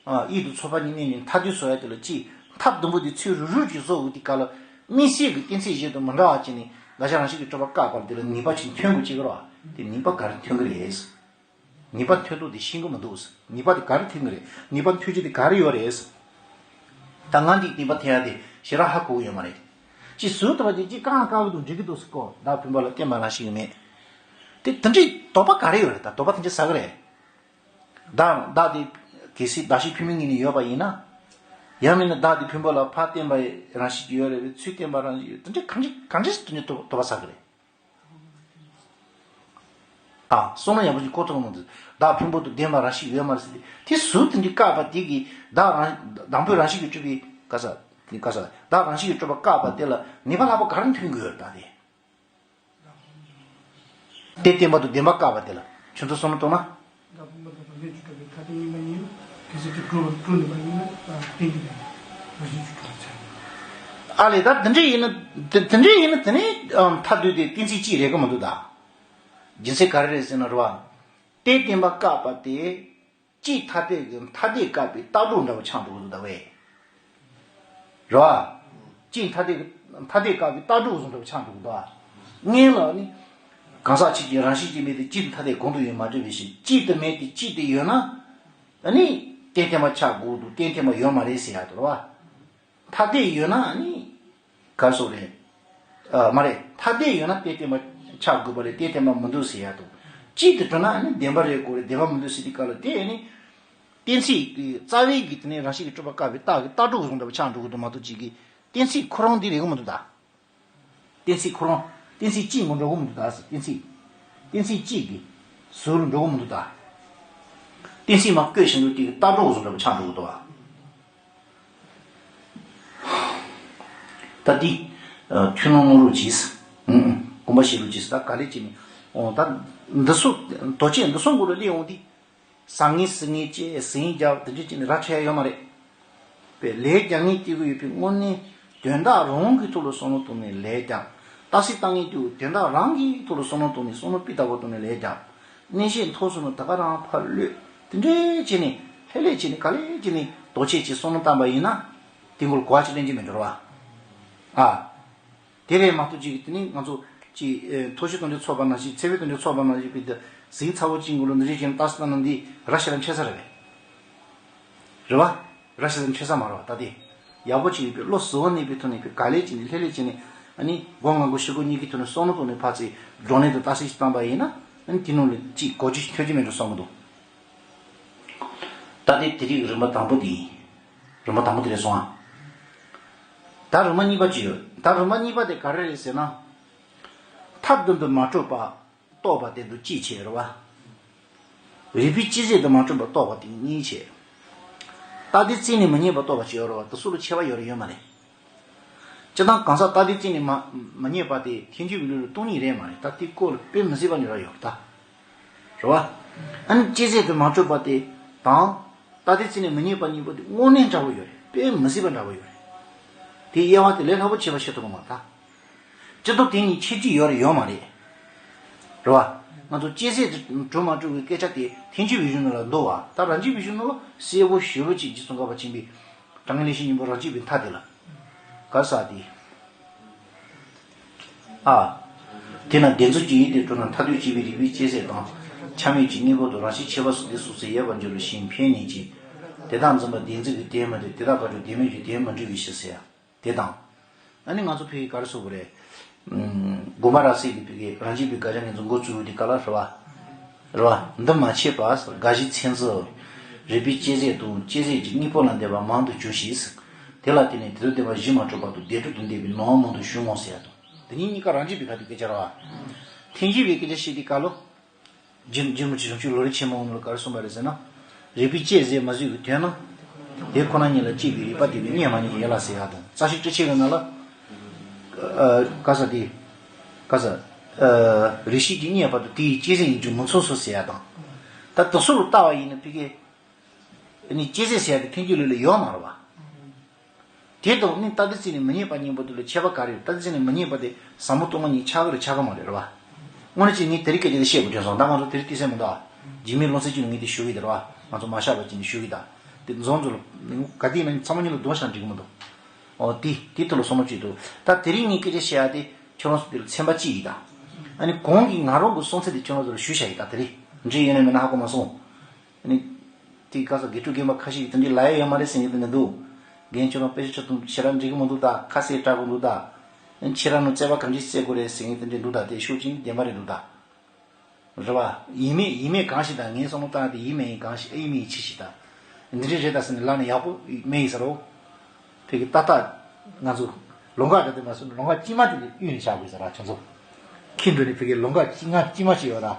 ཨ་དབྱིག་དང་ཚོགས་པ་གཉིས་གཉེན་ནས་མཐའ་དོན་བཟོ་ཡ་དེ་ལ་གཅིག་མཐའ་བདུན་པོ་དེ་ཚུར་རུས་རུས་ཀྱིས་བཟོ་དགོས་དུས་སྐབས་ལ་དམིགས་བསལ་གྱི་གཏན་ཚིགས་གཞན་དང་མི་འདྲ་བ་ཅིག་ནི་བདག་ཅག་རང་བཞིན་གྱིས་གྲུབ་པ་བཀག་པ་དེ་ལ་ནུས་པ་ཅིག་ཐོན་དགོས་ཀྱི་རེད་བ། དེ་ནུས་པ་ག་རེ་ཐོན་གྱི་རེད། ནུས་པ་ཐོན་ཐོག་དེ་ཤེས་ཀྱི་མི་འདུག་ནུས་པ་དེ་ག་རེ་ཐོན་གྱི་རེད། ནུས་པ་ཐོན་རྒྱུ་དེ་ག་རེ་ཡོད་རེད། ད་ང་འདིས་ནུས་པ་ཐོན་ཡ་དེ་ཞེ་དྲག་ཧ་གོ་གི་ཡོད་མ་རེད། ཅིག་ཟུར་དུ་བ་དེ་ཅིག་བཀག་བཀག་གི་འདུག་འགྲིག་གི་འདུག་ཟེར་གོ་བདག་ཕུང་པོ་ལ་བརྟེན་པ་རང་བཞིན་གྱིས་མེད། དེ་དེ་འདྲའི་དོགས་པ་ག་རེ་ཡོད་རེད། ད་དོགས་པ་དེ་འདྲ་ཟ་གི་རེད། བདག་བདག་དེ་གལ་སྲིད་བདག་གཞན་ཕུང་པོའི་ངོས་ནས་ཡོད་པ་ཡིན་ན། ཡང་མིན་ན་བདག་དེ་ཕུང་པོ་ལ་ཕར་བརྟེན་པ་རང་བཞིན་གྱིས་ཡོད་རེད་པས་ཚུར་བརྟེན་པ་རང་བཞིན་ཡོད་དེ་འདྲ་གང་ཅི་གང་ཅི་ཞིག་དེ་འདྲ་དོགས་པ་ཟ་གི་རེད། ཨ་བསམ་བློ་ཡག་པོ་ཞིག་འཁོར་ཐུབ་མི་འདུག་བདག་ཕུང་པོ་དང་ལྡན་པ་རང་བཞིན་ཡོད་མ་རེད་ཟེར་ཏེ་དེ་ཟུར་དེ་འདྲ་བཀག་པ་དེ་གིས་བདག་རང་དང་པོའི་རང་བཞིན་གྱིས་གྲུབ་པའི་ག་ས་ག་ས་བདག་རང་བཞིན་གྱིས་གྲུབ་པ་བཀག་པ་དེ་ལ་ནུས་པ་ལྷག་པ་ག་རེ་ཐོན་དགོས་ཡོད་རེད་ད་དེ། དེ་བརྟེན་པ་དང་ལྡན་པ་བཀག་པ་དེ་ལ་ཁྱོད་ཚོ་བསམ་བློ་གཏོང་ན། བདག་ཕུང་པོ་དང་རང་བཞིན་གྱིས་གྲུབ་པའི་ཐ་དད་གཉིས་པ་ཡིན་ན། གལ་སྲིད་དེ་གྲུབ་གྲུབ་ནུས་པ་ཡིན་ན་བརྟེན་གྱི་རེད། རང་བཞིན་གྱིས་གྲུབ་པ་ཚད། ཨ་ལས་ད་དེ་འདྲ་ཡིན་ན་དེ་དེ་འདྲ་ཡིན་ན་དེ་ནི་མཐའ་དོན་དེ་གཏན་ཚིགས་གཅིག་རེད་གི་མི་འདུག་ད། རྒྱུ་མཚན་ག་རེ་རེད་ཟེར་ན་རེད་བ། དེ་བརྟེན་པ་བཀག་པ་དེ། གཅིག་ཐ་དད་ཀྱི་ཐ་དད་བཀག་པའི་རྟགས་གྲུབ་འདྲ་བོ་ཆགས་འགྲོ་གི་འདུག་ད་བས། རེད་བ། གཅིག་ཐ་དད་ཀྱི་ཐ་དད་བཀག་པའི་རྟགས་གྲུབ་བཟོ་འདྲ་བོ་ཆགས་འགྲོ་གི་འདུག་བ། སྔོན་ལ་ནི། གང་ཟག་གཅིག་གི་རང་བཞིན་གྱིས་མེད་དེ་གཅིག་དང་ཐ་དད་གང་དུ་ཡོད་མ་གྲུབ་པའི་ཕྱིར་གཅིག་ཏུ་མེད་དེ་གཅིག་ཏུ་ཡོད་ན། ཨ་ནི། གཏན་བརྟེན་པ་ཆགས་དགོས་འདུག་གཏན་བརྟེན་པ་ཡོད་མ་རེད་ཟེར་ཡ་དོ་རེད་བ། ཐ་དད་ཡོད་ན་ཨ་ནི། ག་སོགས་རེད། ཨ་མ་རེད་ཐ་དད་ཡོད་ན་གཏན་བརྟེན་པ་ཆགས་དགོས་པ་རེད་གཏན་བརྟེན་པ་མི་འདུག་ཟེར་ཡ་དང་། གཅིག་ཏུ་གྲུབ་ན་ནི་བདེན་པ་རེད་དགོས་རེད་བདེན་པ་མི་འདུག་ཟེར་དུས་སྐབས་ལ་དེ་ནི། གཏན་ཚིགས་ཀྱི་རྩ་བའི་གི་དེ་ནི་རང་བཞིན་གྱིས་གྲུབ་པ་བཀག་པའི་རྟགས་ཀྱི་རྟགས་གྲུབ་བཟུང་འདྲ་བ་ཆགས་འགྲོ་གི་འདུག་མ་གཏོགས་གཅིག་གི་གཏན་ཚིགས་ཁོ་རང་འདི་རེད་གི་མི་འདུག་ད། གཏན་ཚིགས་ཁོ་རང་གཏན་ཚིགས་གཅིག་ངོ་འགྲོ་གི་མི་འདུག་ད་ཟེར་གཏན་ཚིགས། གཏན་ཚིགས་གཅིག་གི་ཟུར་འགྲོ་གི་མི་འདུག་ད། གཏན་ཚིགས་མ་བཀོད་བཞིན་དུ་དེ་གི་རྟགས་གྲུབ་བཟུང་འདྲ་བ་ཆགས་འགྲོ་གི་འདུག་བ། ད་འདི། ཐུན་མོང་དངོས་གྲུབ་ཀྱིས། དགོངས་པ་བཞེས་རོགས་གྱིས་ད་ག་ལེ་བྱས་ནས། འོ་ད། འདི་ཚོ། དོ་ཆེ་འདི་ཚོ་མགོ་ལ་སླེབས་འོང་དུས། ཟ་ངེས་ཟིན་ངེས་བཅས་ཟིན་རྒྱབ་དེ་འདྲ་བྱས་ནས་ར་ཆ་ཡ་ཡོད་མ་རེད། པས་ལས་རྒྱག་ངེས་སྐྱེ་གི་ཡོད་པའི་དངོས་གནས་དོན་དག་རང་གི་ཐོག་ལ་བསམ་བློ་གཏོང་ནས་ལས་རྒྱག་རྟགས་གསལ་བཏང་ངེས་དུས་དོན་དག་རང་གི་ཐོག་ལ་བསམ་བློ་གཏོང་ནས་བསམ་བློ་སྤུས་དག་པོ་གཏོང་ནས་ལས་རྒྱག་གནས་བཤད་མཐོང་སོང་ན་ད་ག་རང་ཕར་གློད། དེ་འདྲས་བྱས་ནས་ལྷོད་ལྷོད་བྱས་ནས་ག་ལེ་བྱས་ནས་དོ་ཆེ་བྱས་བསམ་བློ་བཏང་པ་ཡིན་ན། དེ་མགོར་གོ་བ་ཅིག་ལེན་གྱི་མི་འགྲོ་བ། ཨ། དེ་རེད་མ་གཏོགས་ཅིག་དེ་ནི་ང་ཚོ་ཅིག་མཐོ་ཤོས་དོན་གྲུབ་ཚོགས་པ་ནང་བཞིན་ཚེ་འཕེལ་དོན་གྲུབ་ཚོགས་པ་ནང་བཞིན་པའི་གཟིགས་ཚ་བོ་ཅིག་མགོ་ལ་འདི་རེད་ཅེས་ལྟ་སྲིད་ན་འདི་ར་ཤ་ར་འཕྲད་ས་རེད་པས། རེད་བ། ར་ཤ་ར་འཕྲད་ས་མ་རེད་བ་ད་དེ། ཡག་པོ་ཅིག་ཡོད་པའི་བློ་གཟུ་བོ་གནས་པའི་ཐོག་ནས་པའི་ག་ལེ་ཅིག་ནས་ལྷོད་ལྷོད་ཅིག་ནས་ཨ་ནི་སྒོ་ང་དགུ་ཤོག་གུ་གཉིས་ཀྱི་ཐོག་ནས་བསམ་བློ་གཏོང་ནས་ཕར་ཚེ་བགྲོ་གླེང་དུ་ལྟ་སྲིད་ཅིག་བཏང་པ་ཡིན་ན་ཨ་ནི་དེ་ནང་ལ་ཅིག་གོ་རྒྱུ་ཞིག་ཐོན་གྱི་མེད་འགྲོ་བསམ་གི་འདུག་ད་དེ་དེ་རིགས་རིམ་པ་དང་པོ་དེ་ཡིན། རིམ་པ་དང་པོ་དེ་རེད་སོང་ཨ། ད་རིམ་པ་གཉིས་པ་ཅི་ཡོད། ད་རིམ་པ་གཉིས་པ་དེ་ག་རེ་རེད་ཟེར་ན། མཐའ་བདུན་དུ་མ་གྲུབ་པ་རྟོགས་པ་དེ་དུ་ཅི་བྱེད་རེད་བ། རིགས་པས་དཔྱད་བཟོད་དུ་མ་གྲུབ་པ་རྟོགས་པ་དེ་གཉིས་བྱེད། རྟག་སྟེ་རྩད་ནས་མི་རྙེད་པ་རྟོགས་པ་ཅི་ཡོད་རེད་བ་དུ་སུ་ལ་ཁྱད་པར་ཡོད་རེད་ཡོད་མ་རེད། སྤྱིར་བཏང་གང་ཟག་རྟག་སྟེ་རྩད་ནས་མ་མི་རྙེད་པ་དེ་ཐལ་འགྱུར་བའི་ལུགས་ལ་སྟོང་ཉིད་རེད་མ་རེད་ད་དེ་སྐོར་ལ་དཔེ་མི་སྲིད་པ་ཉོ་ར་ཡོད་ད། རེད་བ། ཨ་ནི་དཔྱད་བཟོད་དུ་མ་གྲུབ་པ་དེ་དང་། རྟག་སྟེ་རྩད་ནས་མི་རྙེད་པ་གཉིས་པོ་དེ་དངོས་གནས་འདྲ་བོ་ཡོད་རེད་དཔེ་མི་སྲིད་པ་འདྲ་བོ་ཡོད་རེད། དེའི་དབྱེ་བ་དེ་ལས་སླ་པོ་བྱས་པ་ཤེས་ཐུབ་པ་མ་རེད་ད། སྤྱིར་བཏང་དེ་གཉིས་ཁྱད་ཆོས་ཡོད་རེད་ཡོད་མ་རེད། རེད་བ། ང་ཚོ་དཔྱད་བཟོད་དུ་གྲུབ་མ་གྲུབ་ཀྱི་སྐད་ཆ་དེ་ཐལ་འགྱུར་བའི་གཞུང་ནང་ལ་འདུག་བ་ད་རང་རྒྱུད་པའི་གཞུང་ནང་ལ་གསལ་པོ་ཞེ་པོ་ཅིག་རྗེ་ཙོང་ཁ་པ་ཆེན་པོའི་དྲང་ངེས་ལེགས་བཤད་སྙིང་པོ་རང་རྒྱུད་པའི་མཐའ་དེ་ལ། ག་ས་དེ། ཨ། དེས་ན་བདེན་རྫུན་གྱི་ཡུལ་དེ་གྲུབ་ན་མཐར་ཐུག་སྐྱེས་པའི་རིགས་པས་དཔྱད་བཟོད་དང་། ཆ་མེད་ཀྱི་དངོས་པོ་དང་རང་བཞིན་ཁྱད་པར་སོགས་དེ་སོ་སོའི་ཡོད་པར་འགྱུར་བའི་ཞེན་ཕན་ཉིད་ཀྱིས། དེ་དག་འཛིན་པ་བདེན་རྫུན་གྱི་དོན་མི་འགྲུབ་དེ་དག་བཀག་གྲོལ་བདེན་མེད་ཀྱི་དོན་མི་འགྲུབ་པའི་ཕྱིར་ཟེར་ཡ། དེ་དང་། ཨ་ནི་ང་ཚོ་ཕ་གི་ག་རེ་ཟེར་དགོས་རེད། ཨུམ། དགོན་པ་ར་སའི་གི་ཕ་གི་རང་རྒྱུད་པའི་དགག་བྱ་ངན་ཚོ་འགོ་བཙུགས་ཡོད་དེ་ག་ལ་རེད་བ། རེད་བ། འདི་མ་བྱས་པ་དགག་གཞི་ཚིག་མཛོད། རིགས་པས་དཔྱད་བཟོད་དང་དཔྱད་བཟོད་ཀྱི་དངོས་པོ་ལ་འདོད་པ་མང་དུ་འབྱུང་ཞིང་། དེ་ལ་བརྟེན་ནས་དེ་དང་ལྡན་པ་གཞི་མ་གྲུབ་པ་དང་བདེན་གྲུབ་ཏུ་འདོད་པའི་ནོར་བ་མང་དུ་འབྱུང་ངོ་ཟེར་ཡ་དང་། འདི་གཉིས་གཉིས་ཀ་རང་རྒྱུད་པའི་ཁ་ཐུག་སྐད་ཆ་རེད་བ། ཐེངས་གཅིག་པའི་སྐད་ཆ་བཤད་དུས་ག་ལོ། རྗེ་རྗེ་མོ་ཆེ་བྱང་ཆུབ་ལམ་རིམ་ཆེན་མོ་ལ་ག་རེ་གསུངས་པ་རེད་ཟེར་ན། རིགས་པས་དཔྱད་ཟད་མ་བཟོད་ཀྱི་དོན་ནི། དེ་ཁོ་ན་ཉིད་ལ་དཔྱད་པའི་རིགས་པ་དེ་ནི་རྙེད་མ་རྙེད་ཡོད་ལ་ཟེར་ཡ་དང་། རྩ་ཤེ་ཊཱིཀ་ཆེན་གྱི་ནང་ལ། ཨ་ག་ས་དེ། ག་ས། ཨ་རིགས་ཤེས་ཀྱིས་རྙེད་པ་དང་དེ་ཡི་དཔྱད་ཟད་ཡིན་རྒྱུ་མི་མཚུངས་སོ་ཟེར་ཡ་དང་། ད་དེ་ཚོ་ལ་ལྟ་བ་ཡིན་ན་ཕ་གི། ནི་དཔྱད་ཟད་ཟེར་ཡ་དེ་ཐལ་འགྱུར་ལུགས་ལ་ཡོད་མ་རེད་བ། དེ་དང་ནི་ལྟ་དུས་ཙམ་ནས་མི་རྙེད་པ་གཉིས་པོ་དེ་ལ་ཁྱད་པར་ག་རེ་ཡོད། ལྟ་དུས་ཙམ་ནས་མི་རྙེད་པ་དེ་ཟབ་མོ་སྟོང་པ་ཉིད་ཆགས་ཀྱི་རེད་ཆགས་ཀྱི་མ་རེད་རེད་བ། དངོས་གནས་ཅིག་ངས་དེ་རིང་སྐད་ཆ་དེ་བཤད་དགོས་དྲན་སོང་། ད་ང་ཚོ་དེ་རིང་ཏི་སེ་མི་འདུག་ཨ། རྗེས་མའི་ལོ་ཚད་ཅིག་ལ་ངས་དེ་ཞུ་གི་དེ་རེད་བ། ང་ཚོ་མ་བཞག་པ་ཅིག་ནས་ཞུ་གི་ད། དེ་རྫོང་ཚོ་ལ་ག་དུས་ཡིན་ན་ཚང་མ་མཉམ་དུ་སྡོད་བཞག་འགྲིག་གི་མི་འདུག་ཨོ་དེ་དེ་ཐོག་ལ་བསམ་བློ་ཅིག་འདུག་ད་དེ་རིང་ངས་སྐད་ཆ་བཤད་ཡ་དེ་ཁྱོད་རང་ཚོ་དེ་ལ་ཚན་པ་གཅིག་ཡིན་ད། ཨ་ནི་གོང་གི་ང་རང་གི་གསུང་ཚད་དེ་ཁྱོད་རང་ཚོ་ལ་ཞུས་བཞག་ཡིན་ད། དེ་རིང་འགྲིག་ཡོད་ན་མེད་ན་ཧ་གོ་མ་སོང་། ཨ་ནི། དེ་ག་ས་དགེ་ཕྲུག་རྒན་པ་ཁ་ཤས་ཀྱིས་དེ་འདྲའི་ལབ་ཡ་ཡོད་མ་རེད་ཟེར་མཁན་དེ་འདྲ་འདུག་རྒན་ཁྱོད་རང་དཔེ་ཆ་ཁྱོད་ཚོ་ཞེ་དྲག་འགྲིག་གི་མི་འདུག་ད། ཁ་གསལ་དྲག་གི་འདུག་ད། ཁྱེད་རང་ནང་རྩོད་པ་གང་ཅི་རྩོད་དགོས་རེད་ཟེར་མཁན་དེ་འདྲ་འདུག་ད། དེ་ཤུགས་ཅིག་བདེན་པ་རེད་འདུག་ད། རེད་བ། ཡིན་མེད་ཡིན་མེད་གང་ཞིག་ད། ངའི་བསམ་བློ་བཏང་སྟེ་ཡིན་མེད་ཡིན་གང་ཞིག་ཨེ་ཡིན་མེད་ཡིན་ཅི་ཞིག་ད། འདི་འདྲའི་རེད་ད་ཟེར་ནས་ལབ་ན་ཡག་པོ་མེད་ཡིན་ས་རོ། ཕ་གི་ཏག་ཏག་ང་ཚོ་ལུང་ཁ་འདྲ་དེ་མ་སོང་ལུང་ཁ་དཀྱིལ་མ་དེ་ལ་གཡུག་ནས་བཞག་དགོས་ས་ར་ཁྱོད་ཚོ། ཁྱི་འགྲོ་ནས་ཕ་གི་ལུང་ཁ་དཀྱིལ་མ་དཀྱིལ་མ་ཞིག་ཡོད་ར།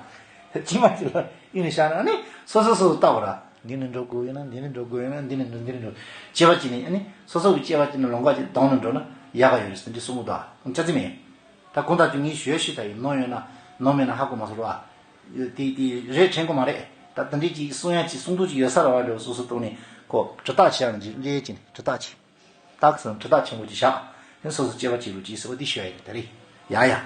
དཀྱིལ་མ་དེ་ལ་གཡུག་ནས་བཞག་ན་ནི་སོ་སོ་སོ་སོ་ལྟ་བ་ར། འདི་ནས་འགྲོ་དགོས་ཡོད་ན་འདི་ནས་འགྲོ་དགོས་ཡོད་ན་འདི་ནས་འགྲོ་འདི་ནས་འགྲོ། སྐྱེ་བ་གཅིག་ནས་ཨ་ནི་སོ་སོ་གི་སྐྱེ་བ་གཅིག་ནས་ལུང་ཁ་གཅིག་གདོང་ནས་འགྲོ་ན་ཡག་ག་ཡོད་རེད་ཟེར་འདི་གསུང་གི་འདུག་ཨ། ཅི་ཙི་མེད། ད་གོང་དག་ཅིག་ངས་ཞུ་ཡ་ཞུས་ད་ཡིན་ནོ་ཡོད་ན་ནོ་མེད་ན་ཧ་གོ་མ་སོང་ར། དེ་དེ་རེད་དྲན་གི་མ་རེད། ད་དེ་འདྲས་ཅིག་གསུང་ཡ་ཅིག་གསུང་འདོད་ཅིག་ཡོད་ས་ར་བ་འདྲ་བོ་སོ་སོ་ཐོག་ནས་ཁོ་དྲི་རྟགས་ཆེ་ཡང་ཅིག་ལས་ཅིག་དྲི་རྟགས་ཆེ། རྟགས་སམ་དྲི་རྟགས་ཆེན་པོ་ཅིག་བཞག་དེ་སོ་སོ་སྐྱེ་བ་གཅིག་ལུགས་ཅིག་ཟེར་བ་འདི་ཞུ་ཡ་ཡིན་ད་རེད། ཡ་ཡ།